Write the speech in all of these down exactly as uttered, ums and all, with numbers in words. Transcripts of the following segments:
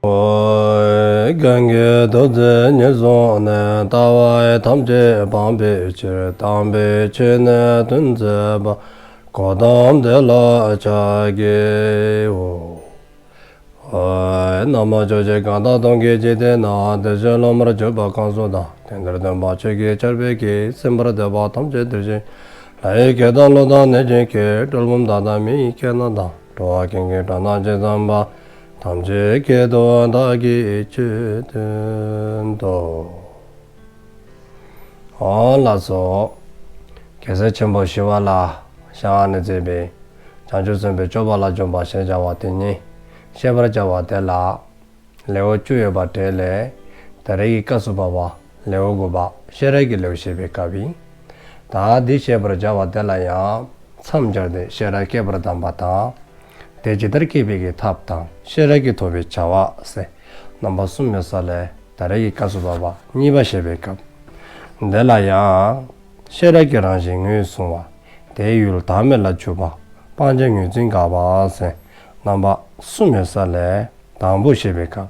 གང་གིས་ཐུགས་བརྩེ་ཉེར་བཟུང་ནས། ལྟ་བ་ཐམས་ཅད་སྤང་བའི་ཕྱིར། དམ་པའི་ཆོས་ནི་སྟོན་མཛད་པ། གོའུ་ཏམ་དེ་ལ་ཕྱག་འཚལ་ལོ། ཨོ། ན་མོ། ཕྱོགས་བཅུའི་གང་དག་སྟོང་གི་འཇིག་རྟེན་ན། བདེ་གཤེགས་སློབ་མར་གྱུར་པ་གང་སུ་དག། དེང་འདིར་སྟོན་པ་ཆོས་ཀྱི་ཆར་འབེབས་ཀྱིས། སེམས་པར་འདོད་པ་ཐམས་ཅད་འདིར་གཤེགས། ལྷ་ཡི་སྐད་དང་ཀླུ་དང་གནོད་སྦྱིན་སྐད། གྲུལ་བུམ་དག་དང་མི་ཡི་སྐད་རྣམས་དང་། འགྲོ་བ་ཀུན་གྱི་སྒྲ་རྣམས་ཇི་ཙམ་པ། ཐམས་ཅད་སྐད་དུ་བདག་གིས་ཆོས་བསྟན་ཏོ། ཨོ་ལགས་སོ། རྒྱལ་སྲས་ཆེན་པོ་ཞི་བ་ལྷའི་ཞལ་སྔ་ནས་མཛད་པའི་བྱང་ཆུབ་སེམས་དཔའི་སྤྱོད་པ་ལ་འཇུག་པ་ཞེས་བྱ་བ་དེ་ཉིད་བཤད་པར་བྱ་བ་དེ་ལ། ལེའུ་བཅུ་ཡོད་པའི་གྲས་ལས་ད་རེས་ཀྱི་སྐབས་སུ་བབ་པ་ལེའུ་དགུ་པ་ཤེས་རབ་ཀྱི་ལེའུ་བཤད་པའི་སྐབས་ཡིན། ད་འདི་བཤད་པར་བྱ་བ་དེ་ལ་ཡང་མཚམས་སྦྱར་ཏེ་ཤེས་རབ་བསྐྱེད་པར་གདམས་པ་དང་། དེ་ཇི་ལྟར་བསྐྱེད་པའི་གི་ཐབས་དང་ཤེས་རབ་ཀྱིས་ཐོབ་པའི་བྱ་བ་ཟེར་རྣམ་པ་གསུམ་ཡོད་ས་ལས་ད་རེས་ཀྱི་སྐབས་སུ་བབ་པ་གཉིས་པ་བཤད་པའི་སྐབས། དེ་ལ་ཡང་ཤེས་རབ་ཀྱི་རང་བཞིན་ངོས་བཟུང་བ། དེའི་ཡུལ་བདག་མེད་ལ་འཇུག་པ། སྤང་བྱ་ངོས་འཛིན་དགག་པ་ཟེར་རྣམ་པ་གསུམ་ཡོད་ས་ལས། དང་པོ་བཤད་པའི་སྐབས།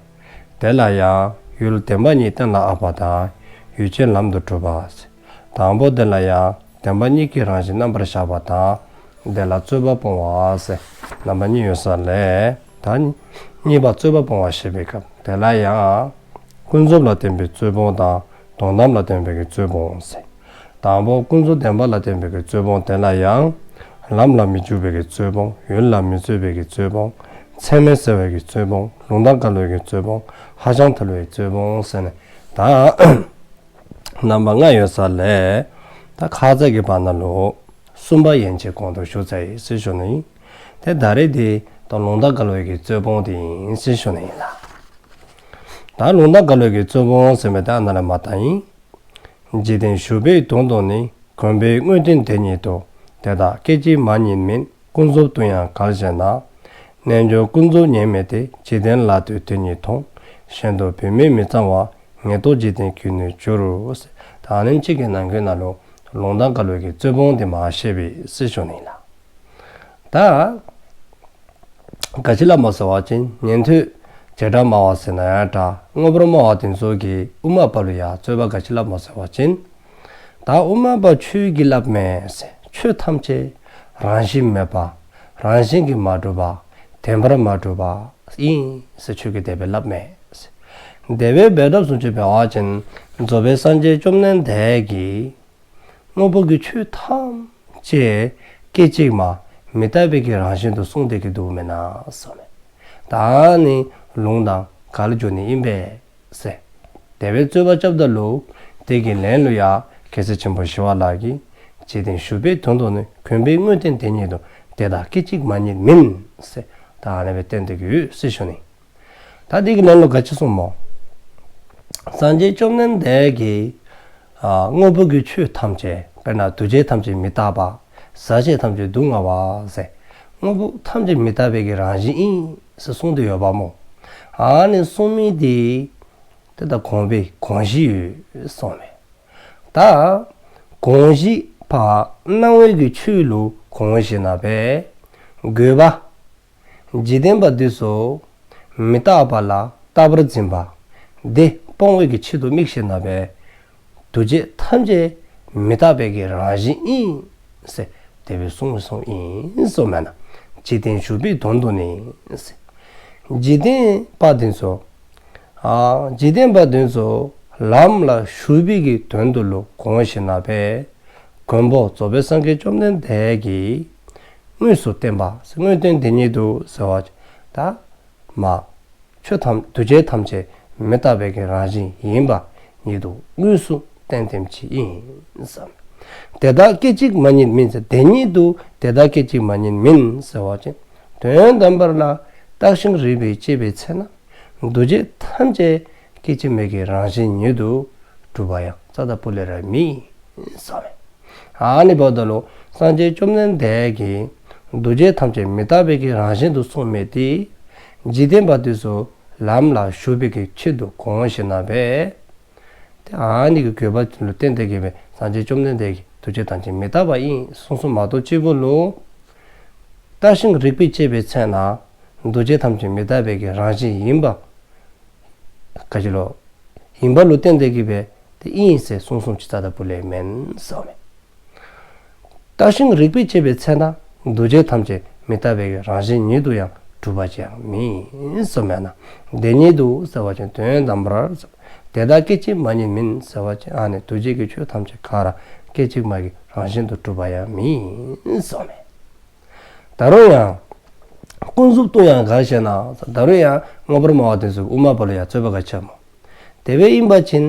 དེ་ལ་ཡང་ཡུལ་བདེན་པ་གཉིས་གཏན་ལ་དབབ་པ་དང་། ཡུལ་ཅན་ལམ་དུ་སྒྲུབ་པ་ཟེར། དང་པོ་དེ་ལ་ཡང་བདེན་པ་གཉིས་ཀྱི་རང་བཞིན་རྣམ་པར་གཞག་པ་དང་། དེ་ལ་རྩོད་པ་སྤོང་བ་ཟེར་རྣམ་པ་གཉིས་ཡོད་ས་ལས། ད་གཉིས་པ་རྩོད་པ་སྤོང་བ་བཤད་པའི་སྐབས། དེ་ལ་ཡང་ཀུན་རྫོབ་ལ་བརྟེན་པའི་རྩོད་སྤོང་དང་དོན་དམ་ལ་བརྟེན་པའི་རྩོད་སྤོང་ཟེར། དང་པོ་ཀུན་རྫོབ་བདེན་པ་ལ་བརྟེན་པའི་རྩོད་སྤོང་དེ་ལ་ཡང་ལམ་ལ་མི་འཇུག་པའི་རྩོད་སྤོང་། ཡུལ་ལ་མི་རྩོད་པའི་རྩོད་སྤོང་། ཚད་མས་བསལ་བའི་རྩོད་སྤོང་། ལུང་དང་འགལ་བའི་རྩོད་སྤོང་། ཧ་ཅང་ཐལ་བའི་རྩོད་སྤོང་ཟེར་ནས་ད་རྣམ་པ་ལྔ་ཡོད་ས་ལས། ད་ཁ་ཙ་གི་བར་ན་ལུ་གསུམ་པ་ཡན་ཆད་གོང་དུ་ཞུ་ཚར་ཡི་ཟེར་ཞུ་ནི་ཡིན། དེ་ད་རེས་དེ་ད་ལུང་དང་འགལ་བའི་རྩོད་སྤོང་དེ་ཡིན་ཟེར་ཞུ་ནི་ཡིན་ལགས། ད་ལུང་དང་འགལ་བའི་རྩོད་སྤོང་ཟེར་མི་དེ་ཨ་ན་ལས་མར་བཏང་ཡི། འཇིག་རྟེན་ཞུགས་པའི་དོན་དུ་ནི། གོམས་པའི་དངོས་བསྟན་དེ་ཉིད་དོ། དེ་དག་སྐད་ཅིག་མ་ཉིད་མིན། ཀུན་རྫོབ་ཏུ་ཡང་འགལ་ཞེ་ན། རྣལ་འབྱོར་ཀུན་རྫོབ་ཉིད་མེད་དེ། འཇིག་རྟེན་ལ་ལྟོས་དེ་ཉིད་མཐོང་། གཞན་དུ་བུད་མེད་མི་གཙང་བ། ངེས་རྟོག་འཇིག་རྟེན་རྒྱུ་ནི་འགྱུར། ད་ཨ་ནེམ་ཅིག་གི་ནང་གི་ནང་ལུ་ལུང་དང་འགལ་བའི་རྩོད་སྤོང་དེ་མར་བཤད་པས་ཟེར་ཞུ་ནི་ལགས། ད་ག་ཅི་སླབ་སྨོ་ཟེར་བ་ཅིན་ཉན་ཐོས་བྱེ་བྲག་སྨྲ་བ་ཟེར་ན་ཡང་འདྲ། དངོས་པོར་སྨྲ་བ་དེ་ཚུ་གིས་དབུ་མ་པ་ལུ་ཡང་རྩོད་པ་ག་ཅི་སླབ་སྨོ་ཟེར་བ་ཅིན། ད་དབུ་མ་པ་ཁྱོད་ཀྱིས་སླབ་མས་ཟེར། ཆོས་ཐམས་ཅད་རང་བཞིན་མེད་པ། རང་བཞིན་གྱིས་མ་གྲུབ་པ། བདེན་པར་མ་གྲུབ་པ་ཨིན་ཟེར་ཁྱོད་ཀྱིས་དེ་སྦེ་སླབ་མས་ཟེར། དེ་སྦེ་འབད་དགོཔ་བཟུམ་ཅིག་འབད་བ་ཅིན་རྫོགས་པའི་སངས་རྒྱས་བཅོམ་ལྡན་འདས་ཀྱིས་དངོས་པོ་གི་ཆོས་ཐམས་ཅད་སྐད་ཅིག་མ་མི་རྟག་པའི་གི་རང་བཞིན་དུ་གསུངས་ཏེ་གི་འདུག་མེན་ན་ཟེར་མས། ད་ནི་ལུང་དང་འགལ་འགྱོ་ནི་ཨིན་པས་ཟེར། དེ་སྦེ་རྩོད་པ་རྐྱབ་ད་ལུ་དེ་གི་ལན་ལུ་ཡང་རྒྱལ་སྲས་ཆེན་པོ་ཞི་བ་ལྷ་གིས་འཇིག་རྟེན་ཞུགས་པའི་དོན་དུ་ནི། གོམས་པའི་དངོས་བསྟན་དེ་ཉིད་དོ། དེ་དག་སྐད་ཅིག་མ་ཉིད་མིན་ཟེར། ད་ཨ་ནེ་སྦེ་བསྟན་ཏེ་གི་ཡོད་ཟེར་ཞུ་ནི། ད་དེ་གི་ལན་ལུ་ག་ཅི་གསུངས་སྨོ། སངས་རྒྱས་བཅོམ་ལྡན་འདས་ཀྱིས་ཨ་དངོས་པོ་གི་ཆོས་ཐམས་ཅད་དཔེར་ན་འདུ་བྱེད་ཐམས་ཅད་མི་རྟག་པ། ཟག་བཅས་ཐམས་ཅད་སྡུག་བསྔལ་བ་ཟེར། དངོས་པོ་ཐམས་ཅད་མི་རྟག་པའི་གི་རང་བཞིན་ཨིན་ཟེར་གསུངས་ཏེ་ཡོདཔ་སྨོ། ཨ་ནི་གསུངས་མི་དེ་དེ་ད་གོམས་པའི་དགོངས་གཞི་ཡོད་གསུངས་མས། ད་དགོངས་གཞི་ཕར་སྣང་བའི་གི་ཆོས་ལུ་དགོངས་ཞེ་ན་སྦེ་དགོས་པ། འཇིག་རྟེན་པ་འདི་ཚུ་མི་རྟག་པ་ལ་རྟག་པར་འཛིན་པ། དེ་སྤོང་བའི་གི་ཆེད་དུ་དམིགས་ཞེ་ན་སྦེ་འདུ་བྱེད་ཐམས་ཅད་མི་རྟག་པའི་གི་རང་བཞིན་ཨིན་ཟེར་དེ་སྦེ་གསུངས་གསུངསམ་ཨིན་གསུངས་མས་ན། འཇིག་རྟེན་ཞུགས་པའི་དོན་དུ་ནི་ཟེར། འཇིག་རྟེན་པ་འདི་ཚུ་ཨ་འཇིག་རྟེན་པ་འདི་ཚུ་ལམ་ལ་ཞུགས་པའི་གི་དོན་དུ་ལུ་དགོངས་ཞེ་ན་སྦེ་མགོན་པོ་རྫོགས་པའི་སངས་རྒྱས་བཅོམ་ལྡན་འདས་ཀྱིས་དངོས་སུ་བསྟན་པ་དངོས་བསྟན་དེ་ཉིད་དུ་ཟེར་བ་ཅིན་ད་མ་ཆོས་ཐམས་འདུ་བྱེད་ཐམས་ཅད་མི་རྟག་པའི་གི་རང་བཞིན་ཡིན་པ་ཉིད་དུ་དངོས་སུ་བསྟན་བསྟནམ་ཅིག་ཨིན་ཟེར། དེ་དག་སྐད་ཅིག་མ་ཉིད་མིན་ཟེར། དེ་ཉིད་དུ་དེ་དག་སྐད་ཅིག་མ་ཉིད་མིན་ཟེར་བ་ཅིན་དོན་དམ་པར་ལ་བརྟགས་ཤིང་རིགས་པས་དཔྱད་པའི་ཚེ་ན་འདུ་བྱེད་ཐམས་ཅད་སྐད་ཅིག་མའི་གི་རང་བཞིན་ཉིད་དུ་གྲུབ་པ་ཡང་རྩ་བ་ལས་ར་མེད་ཟེར་བས། ཨ་ནི་འབདཝ་ད་ལུ་སངས་རྒྱས་བཅོམ་ལྡན་འདས་ཀྱིས་འདུ་བྱེད་ཐམས་ཅད་མི་རྟག་པའི་གི་རང་བཞིན་དུ་གསུངས་མི་དེ་འཇིག་རྟེན་པ་དེ་ཚུ་ལམ་ལ་ཞུགས་པའི་གི་ཆེད་དུ་དགོངས་ཞེ་ན་སྦེ། ཏེ་ཨ་ནི་གི་དགོས་པ་ལུ་བརྟེན་ཏེ་གི་སྦེ་སངས་རྒྱས་བཅོམ་ལྡན་འདས་ཀྱིས་འདུ་བྱེད་ཐམས་ཅད་མི་རྟག་པ་ཨིན་གསུངས་གསུངསམ་མ་གཏོགས་སྤྱི་བོ་ལུ་བརྟགས་ཤིང་རིགས་པས་དཔྱད་པའི་ཚེ་ན་འདུ་བྱེད་ཐམས་ཅད་མི་རྟག་པའི་གི་རང་བཞིན་ཡིན་པ་ ག་ཅི་ལོ། ཡིན་པ་ལུ་བརྟེན་ཏེ་གི་སྦེ་ཏེ་ཨིན་ཟེར་གསུངས་གསུངསམ་ཅིག་རྩ་དང་པོ་ལས་མེན་ཟེརཝ་མས། བརྟགས་ཤིང་རིགས་པས་དཔྱད་པའི་ཚེ་ན། འདུ་བྱེད་ཐམས་ཅད་མི་རྟག་པའི་རང་བཞིན་ཉིད་དུ་ཡང་གྲུབ་པ་ཅིག་ཡང་མིན་ཟེརཝ་མས་ན། དེ་ཉིད་དུ་ཟེར་བ་ཅིན་དོན་དམ་པར་ཟེར། དེ་དག་སྐད་ཅིག་མ་ཉིད་མིན་ཟེར་བ་ཅིན་ཨ་ནི་འདུ་བྱེད་ཀྱི་ཆོས་ཐམས་ཅད་ག་ར་སྐད་ཅིག་མ་གི་རང་བཞིན་དུ་གྲུབ་པ་ཡང་མིན་ཟེརཝ་མས། ད་རུང་ཡང་། ཀུན་རྫོབ་ཏུ་ཡང་ག་ལ་ཞེ་ན། ད་རུང་ཡང་མངོན་པར་སྨྲ་བ་དེ་ཚུ་གིས་དབུ་མ་པ་ལུ་ཡང་རྩོད་པ་ག་ཅི་འབད། དེ་སྦེ་ཨིན་པ་ཅིན་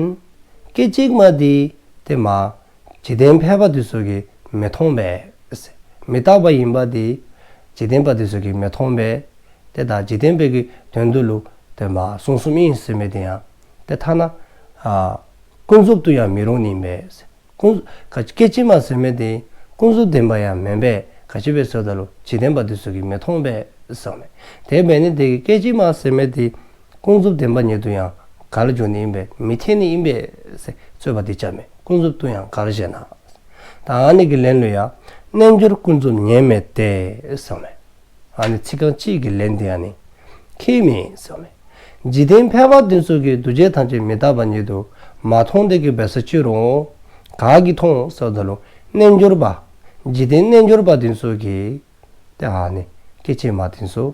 སྐད་ཅིག་མ་དེ་ཏེ་མ་འཇིག་རྟེན་ཕལ་པ་དེ་ཚུ་གིས་མི་མཐོང་པས། མི་རྟག་པ་ཨིན་པ་དེ་འཇིག་རྟེན་པ་དེ་ཚུ་གིས་མི་མཐོང་པས། ཏེ་ད་འཇིག་རྟེན་པའི་གི་དོན་དུ་ལུ་ཏེ་མ་གསུངས་གསུངསམ་ཨིན་ཟེར་མི་དེ་ཡང་ཏེ་ཐ་ན་ཨ་ཀུན་རྫོབ་ཏུ་ཡང་མི་རུང་ནི་ཨིན་པས། ཀུན་ག་སྐད་ཅིག་མ་ཟེར་མི་དེ་ཀུན་རྫོབ་བདེན་པ་ཡང་མེན་པས། ག་ཅི་སྦེ་ཟེར་བ་ཅིན་འཇིག་རྟེན་པ་དེ་ཚུ་གིས་མི་མཐོང་པས་ཟེརཝ་མས། དེ་འབད་ནི་དེ་གིས་སྐད་ཅིག་མ་ཟེར་མི་དེ་ཀུན་རྫོབ་བདེན་པ་ཉིད་དུ་ཡང་ག་ལ་འགྱོ་ནི་ཨིན་པས། མི་འཐད་ནི་ཨིན་པས་ཟེར་རྩོད་པ་དེ་རྐྱབ་མས། ཀུན་རྫོབ་ཏུ་ཡང་ག་ལ་ཞེ་ན། ད་ཨ་ནི་གི་ལན་ལུ་ཡང་རྣལ་འབྱོར་ཀུན་རྫོབ་ཉིད་མེད་དེ་ཟེརཝ་མས། ཨ་ནི་ཚིག་རྐང་གཅིག་གི་ལན་དེ་ཨ་ནི་ཁྱད་མེད་ཟེརཝ་མས། འཇིག་རྟེན་ཕལ་པ་དེ་ཚུ་གིས་འདུ་བྱེད་ཐམས་ཅད་མི་རྟག་པ་ཉིད་དུ་མ་མཐོང་དེ་གི་འབད་ས་ཅི་རུང་ག་གིས་མཐོང་ཟེར་བ་ཅིན་རྣལ་འབྱོར་པ། འཇིག་རྟེན་རྣལ་འབྱོར་པ་དེ་ཚུ་གིས་ཏེ་ཨ་ནི་སྐད་ཅིག་མ་དེ་ཚུ་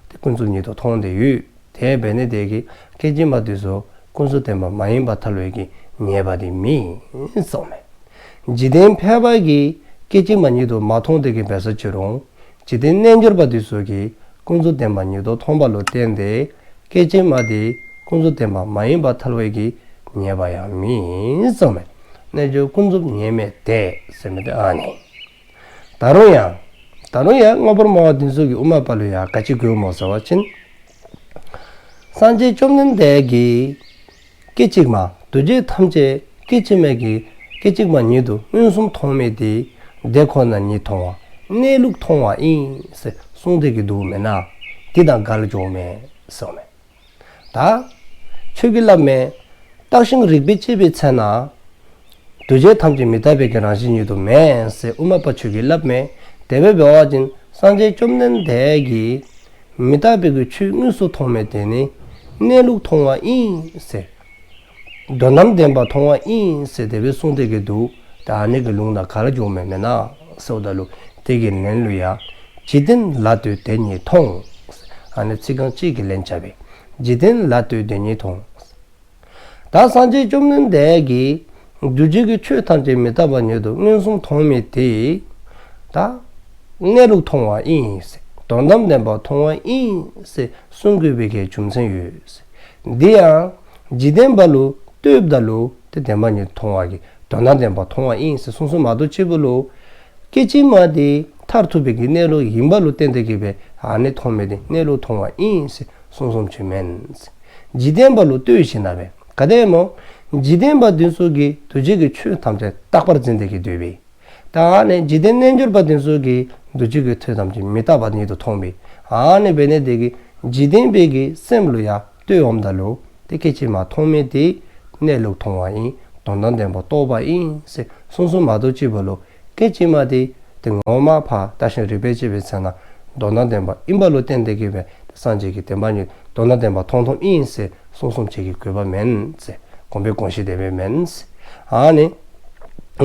ཏེ་ཀུན་རྫོབ་ཉིད་དུ་མཐོང་སྟེ་ཡོད། དེ་འབད་ནི་དེ་གིས་སྐད་ཅིག་མ་དེ་ཚུ་ཀུན་རྫོབ་བདེན་པ་མ་ཡིན་པར་ཐལ་བའི་གི་ཉེས་པ་དེ་མེད་ཟེརཝ་མས། འཇིག་རྟེན་ཕལ་པ་གིས་སྐད་ཅིག་མ་ཉིད་དུ་མ་མཐོང་དེ་གི་འབད་ས་ཅི་རུང་འཇིག་རྟེན་རྣལ་འབྱོར་པ་དེ་ཚུ་གིས་ཀུན་རྫོབ་བདེན་པ་ཉིད་དུ་མཐོང་བ་ལུ་བརྟེན་ཏེ་སྐད་ཅིག་མ་དེ་ཀུན་རྫོབ་བདེན་པ་མ་ཡིན་པར་ཐལ་བའི་གི་ཉེས་པ་ཡང་མེད་ཟེརཝ་མས། རྣལ་འབྱོར་ཀུན་རྫོབ་ཉིད་མེད་དེ་ཟེར་མི་དེ་ཨ་ནི། ད་རུང་ཡང་། ད་རུང་ཡང་མངོན་པར་སྨྲ་བ་དེ་ཚུ་གིས་དབུ་མ་པ་ལུ་ཡང་ག་ཅི་གོཝ་སྨོ་ཟེར་བ་ཅིན། སངས་རྒྱས་བཅོམ་ལྡན་འདས་ཀྱིས་སྐད་ཅིག་མ་འདུ་བྱེད་ཐམས་ཅད་སྐད་ཅིག་མ་གི་སྐད་ཅིག་མ་ཉིད་དུ་མངོན་སུམ་མཐོང་མི་དེ་དེ་ཁོ་ན་ཉིད་མཐོང་བ་གནས་ལུགས་མཐོང་བ་ཨིན་ཟེར་གསུངས་ཏེ་གི་འདུག་མེན་ན། དེ་དང་འགལ་འགྱོཝ་མས་ཟེརཝ་མས། ད་ཁྱོད་ཀྱིས་སླབ་མས། བརྟགས་ཤིང་རིགས་པས་དཔྱད་པའི་ཚེ་ན། འདུ་བྱེད་ཐམས་ཅད་མི་རྟག་པའི་གི་རང་བཞིན་ཉིད་དུ་མེན་ཟེར་དབུ་མ་པ་ཁྱོད་ཀྱིས་སླབ་མས། དེ་སྦེ་འབད་བ་ཅིན་སངས་རྒྱས་བཅོམ་ལྡན་འདས་ཀྱིས་མི་རྟག་པའི་གི་ཆོས་དངོས་སུ་མཐོང་མི་དེ་ནི་གནས་ལུགས་མཐོང་བ་ཨིན་ཟེར། དོན་དམ་བདེན་པ་མཐོང་བ་ཨིན་ཟེར་དེ་སྦེ་གསུངས་ཏེ་གི་འདུག། ད་ཨ་ནི་གི་ལུང་དང་འགལ་འགྱོཝ་མས་མེན་ན་ཟེརཝ་ད་ལུ་དེ་གི་ལན་ལུ་ཡང་འཇིག་རྟེན་ལ་ལྟོས་དེ་ཉིད་མཐོང་། ཨ་ནི་ཚིག་རྐང་གཅིག་གི་ལན་རྐྱབ་པས། འཇིག་རྟེན་ལ་ལྟོས་དེ་ཉིད་མཐོང་། ད་སངས་རྒྱས་བཅོམ་ལྡན་འདས་ཀྱིས་འདུ་བྱེད་ཀྱི་ཆོས་ཐམས་ཅད་མི་རྟག་པ་ཉིད་དུ་མངོན་སུམ་མཐོང་མི་དེ་ད་གནས་ལུགས་མཐོང་བ་ཨིན་ཟེར། དོན་དམ་བདེན་པ་མཐོང་བ་ཨིན་ཟེར་གསུང་དགོ་པའི་གི་རྒྱུ་མཚན་ཡོད་ཟེར། འདི་ཡང་འཇིག་རྟེན་པ་ལུ་ལྟོས་ད་ལུ་ཏེ་བདེན་པ་ཉིད་མཐོང་བ་གི་དོན་དམ་བདེན་པ་མཐོང་བ་ཨིན་ཟེར་གསུངས་གསུངསམ་མ་གཏོགས་ཅིག་པོ་ལུ་སྐད་ཅིག་མ་དེ་མཐར་ཐུག་པའི་གི་གནས་ལུགས་ཡིན་པ་ལུ་བརྟེན་ཏེ་གི་སྦེ་ཨ་ནི་མཐོང་མི་དེ་གནས་ལུགས་མཐོང་བ་ཨིན་ཟེར་གསུངས་གསུངསམ་ཅིག་མེན་ཟེར། འཇིག་རྟེན་པ་ལུ་ལྟོས་ཞིནམ་ལས་ག་དེ་སྨོ། འཇིག་རྟེན་པ་དེ་ཚུ་གིས་འདུ་བྱེད་ཀྱི་ཆོས་ཐམས་ཅད་རྟག་པར་འཛིན་ཏེ་གི་སྡོད་པས། ད་ཨ་ནི་འཇིག་རྟེན་རྣལ་འབྱོར་པ་དེ་ཚུ་གིས་འདུ་བྱེད་ཀྱི་ཆོས་ཐམས་ཅད་མི་རྟག་པ་ཉིད་དུ་མཐོང་པས། ཨ་ནི་འབད་ནི་དེ་གིས་འཇིག་རྟེན་པའི་གི་སེམས་ལུ་ཡང་ལྟོས་འོངམ་ད་ལུ་ཏེ་སྐད་ཅིག་མ་མཐོང་མི་དེ་གནས་ལུགས་མཐོང་བ་ཨིན། དོན་དམ་བདེན་པ་རྟོགས་པ་ཨིན་ཟེར་གསུངས་གསུངསམ་མ་གཏོགས་ཅིག་པོ་ལུ་སྐད་ཅིག་མ་དེ་ཏེ་ངོ་མ་ཕར་བརྟགས་ཤིང་རིགས་པས་དཔྱད་པའི་ཚེ་ན་དོན་དམ་བདེན་པ་ཨིན་པ་ལུ་བརྟེན་ཏེ་གི་སྦེ་ཏེ་སངས་རྒྱས་ཀྱི་བསྟན་པ་ཉིད་དོན་དམ་བདེན་པ་མཐོང་མཐོངམ་ཨིན་ཟེར་གསུངས་གསུངསམ་ཅིག་གི་དགོས་པ་མེན་ཟེར། དགོངས་པའི་དགོངས་གཞི་དེ་སྦེ་མེན་ཟེར། ཨ་ནི་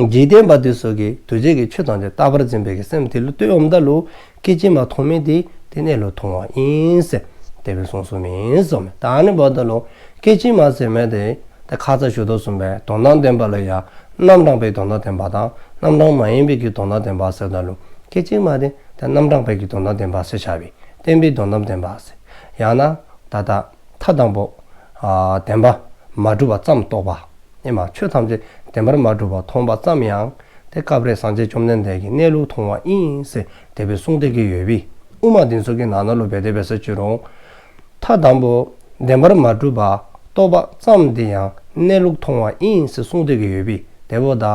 འཇིག་རྟེན་པ་དེ་ཚུ་གིས་འདུ་བྱེད་ཀྱི་ཆོས་ཐམས་ཅད་རྟག་པར་འཛིན་པའི་གི་སེམས་དེ་ལུ་ལྟོས་འོངམ་ད་ལུ་སྐད་ཅིག་མ་མཐོང་མི་དེ་ཏེ་གནས་ལུགས་མཐོང་བ་ཨིན་ཟེར་དེ་སྦེ་གསུངས་གསུངསམ་ཨིན་གསུངསམ་མས། ད་ཨ་ནི་འབདཝ་ད་ལུ་སྐད་ཅིག་མ་ཟེར་མི་དེ་ད་ཁ་ཙ་ཞུ་དོ་བཟུམ་སྦེ་དོན་དམ་བདེན་པ་ལུ་ཡང་རྣམ་གྲངས་པའི་དོན་དམ་བདེན་པ་དང་རྣམ་གྲངས་མ་ཡིན་པའི་གི་དོན་དམ་བདེན་པ་ཟེརཝ་ད་ལུ་སྐད་ཅིག་མ་དེ་ད་རྣམ་གྲངས་པའི་གི་དོན་དམ་བདེན་པ་ཟེར་བྱ་བས། བརྟེན་པའི་དོན་དམ་བདེན་པ་ཟེར། ཡང་ན་ད་ལྟ་མཐའ་དང་པོ་ཨ་བདེན་པར་མ་གྲུབ་པ་ཙམ་རྟོགས་པ། ཨེ་མ་ཆོས་ཐམས་ཅད་བདེན་པར་མ་གྲུབ་པ་མཐོང་བ་ཙམ་ཡང་ཏེ་སྐབས་རེ་སངས་རྒྱས་བཅོམ་ལྡན་འདས་ཀྱིས་གནས་ལུགས་མཐོང་བ་ཨིན་ཟེར་དེ་སྦེ་གསུངས་ཏེ་གི་ཡོད་པས། དབུ་མ་དེ་ཚུ་གི་ནང་ན་ལུ་འབད་དེ་འབད་ས་ཅི་རུང་མཐའ་དང་པོ་བདེན་པར་མ་གྲུབ་པ་རྟོགས་པ་ཙམ་དེ་ཡང་གནས་ལུགས་མཐོང་བ་ཨིན་ཟེར་གསུངས་ཏེ་གི་ཡོད་པས། དེ་འབདཝ་ད་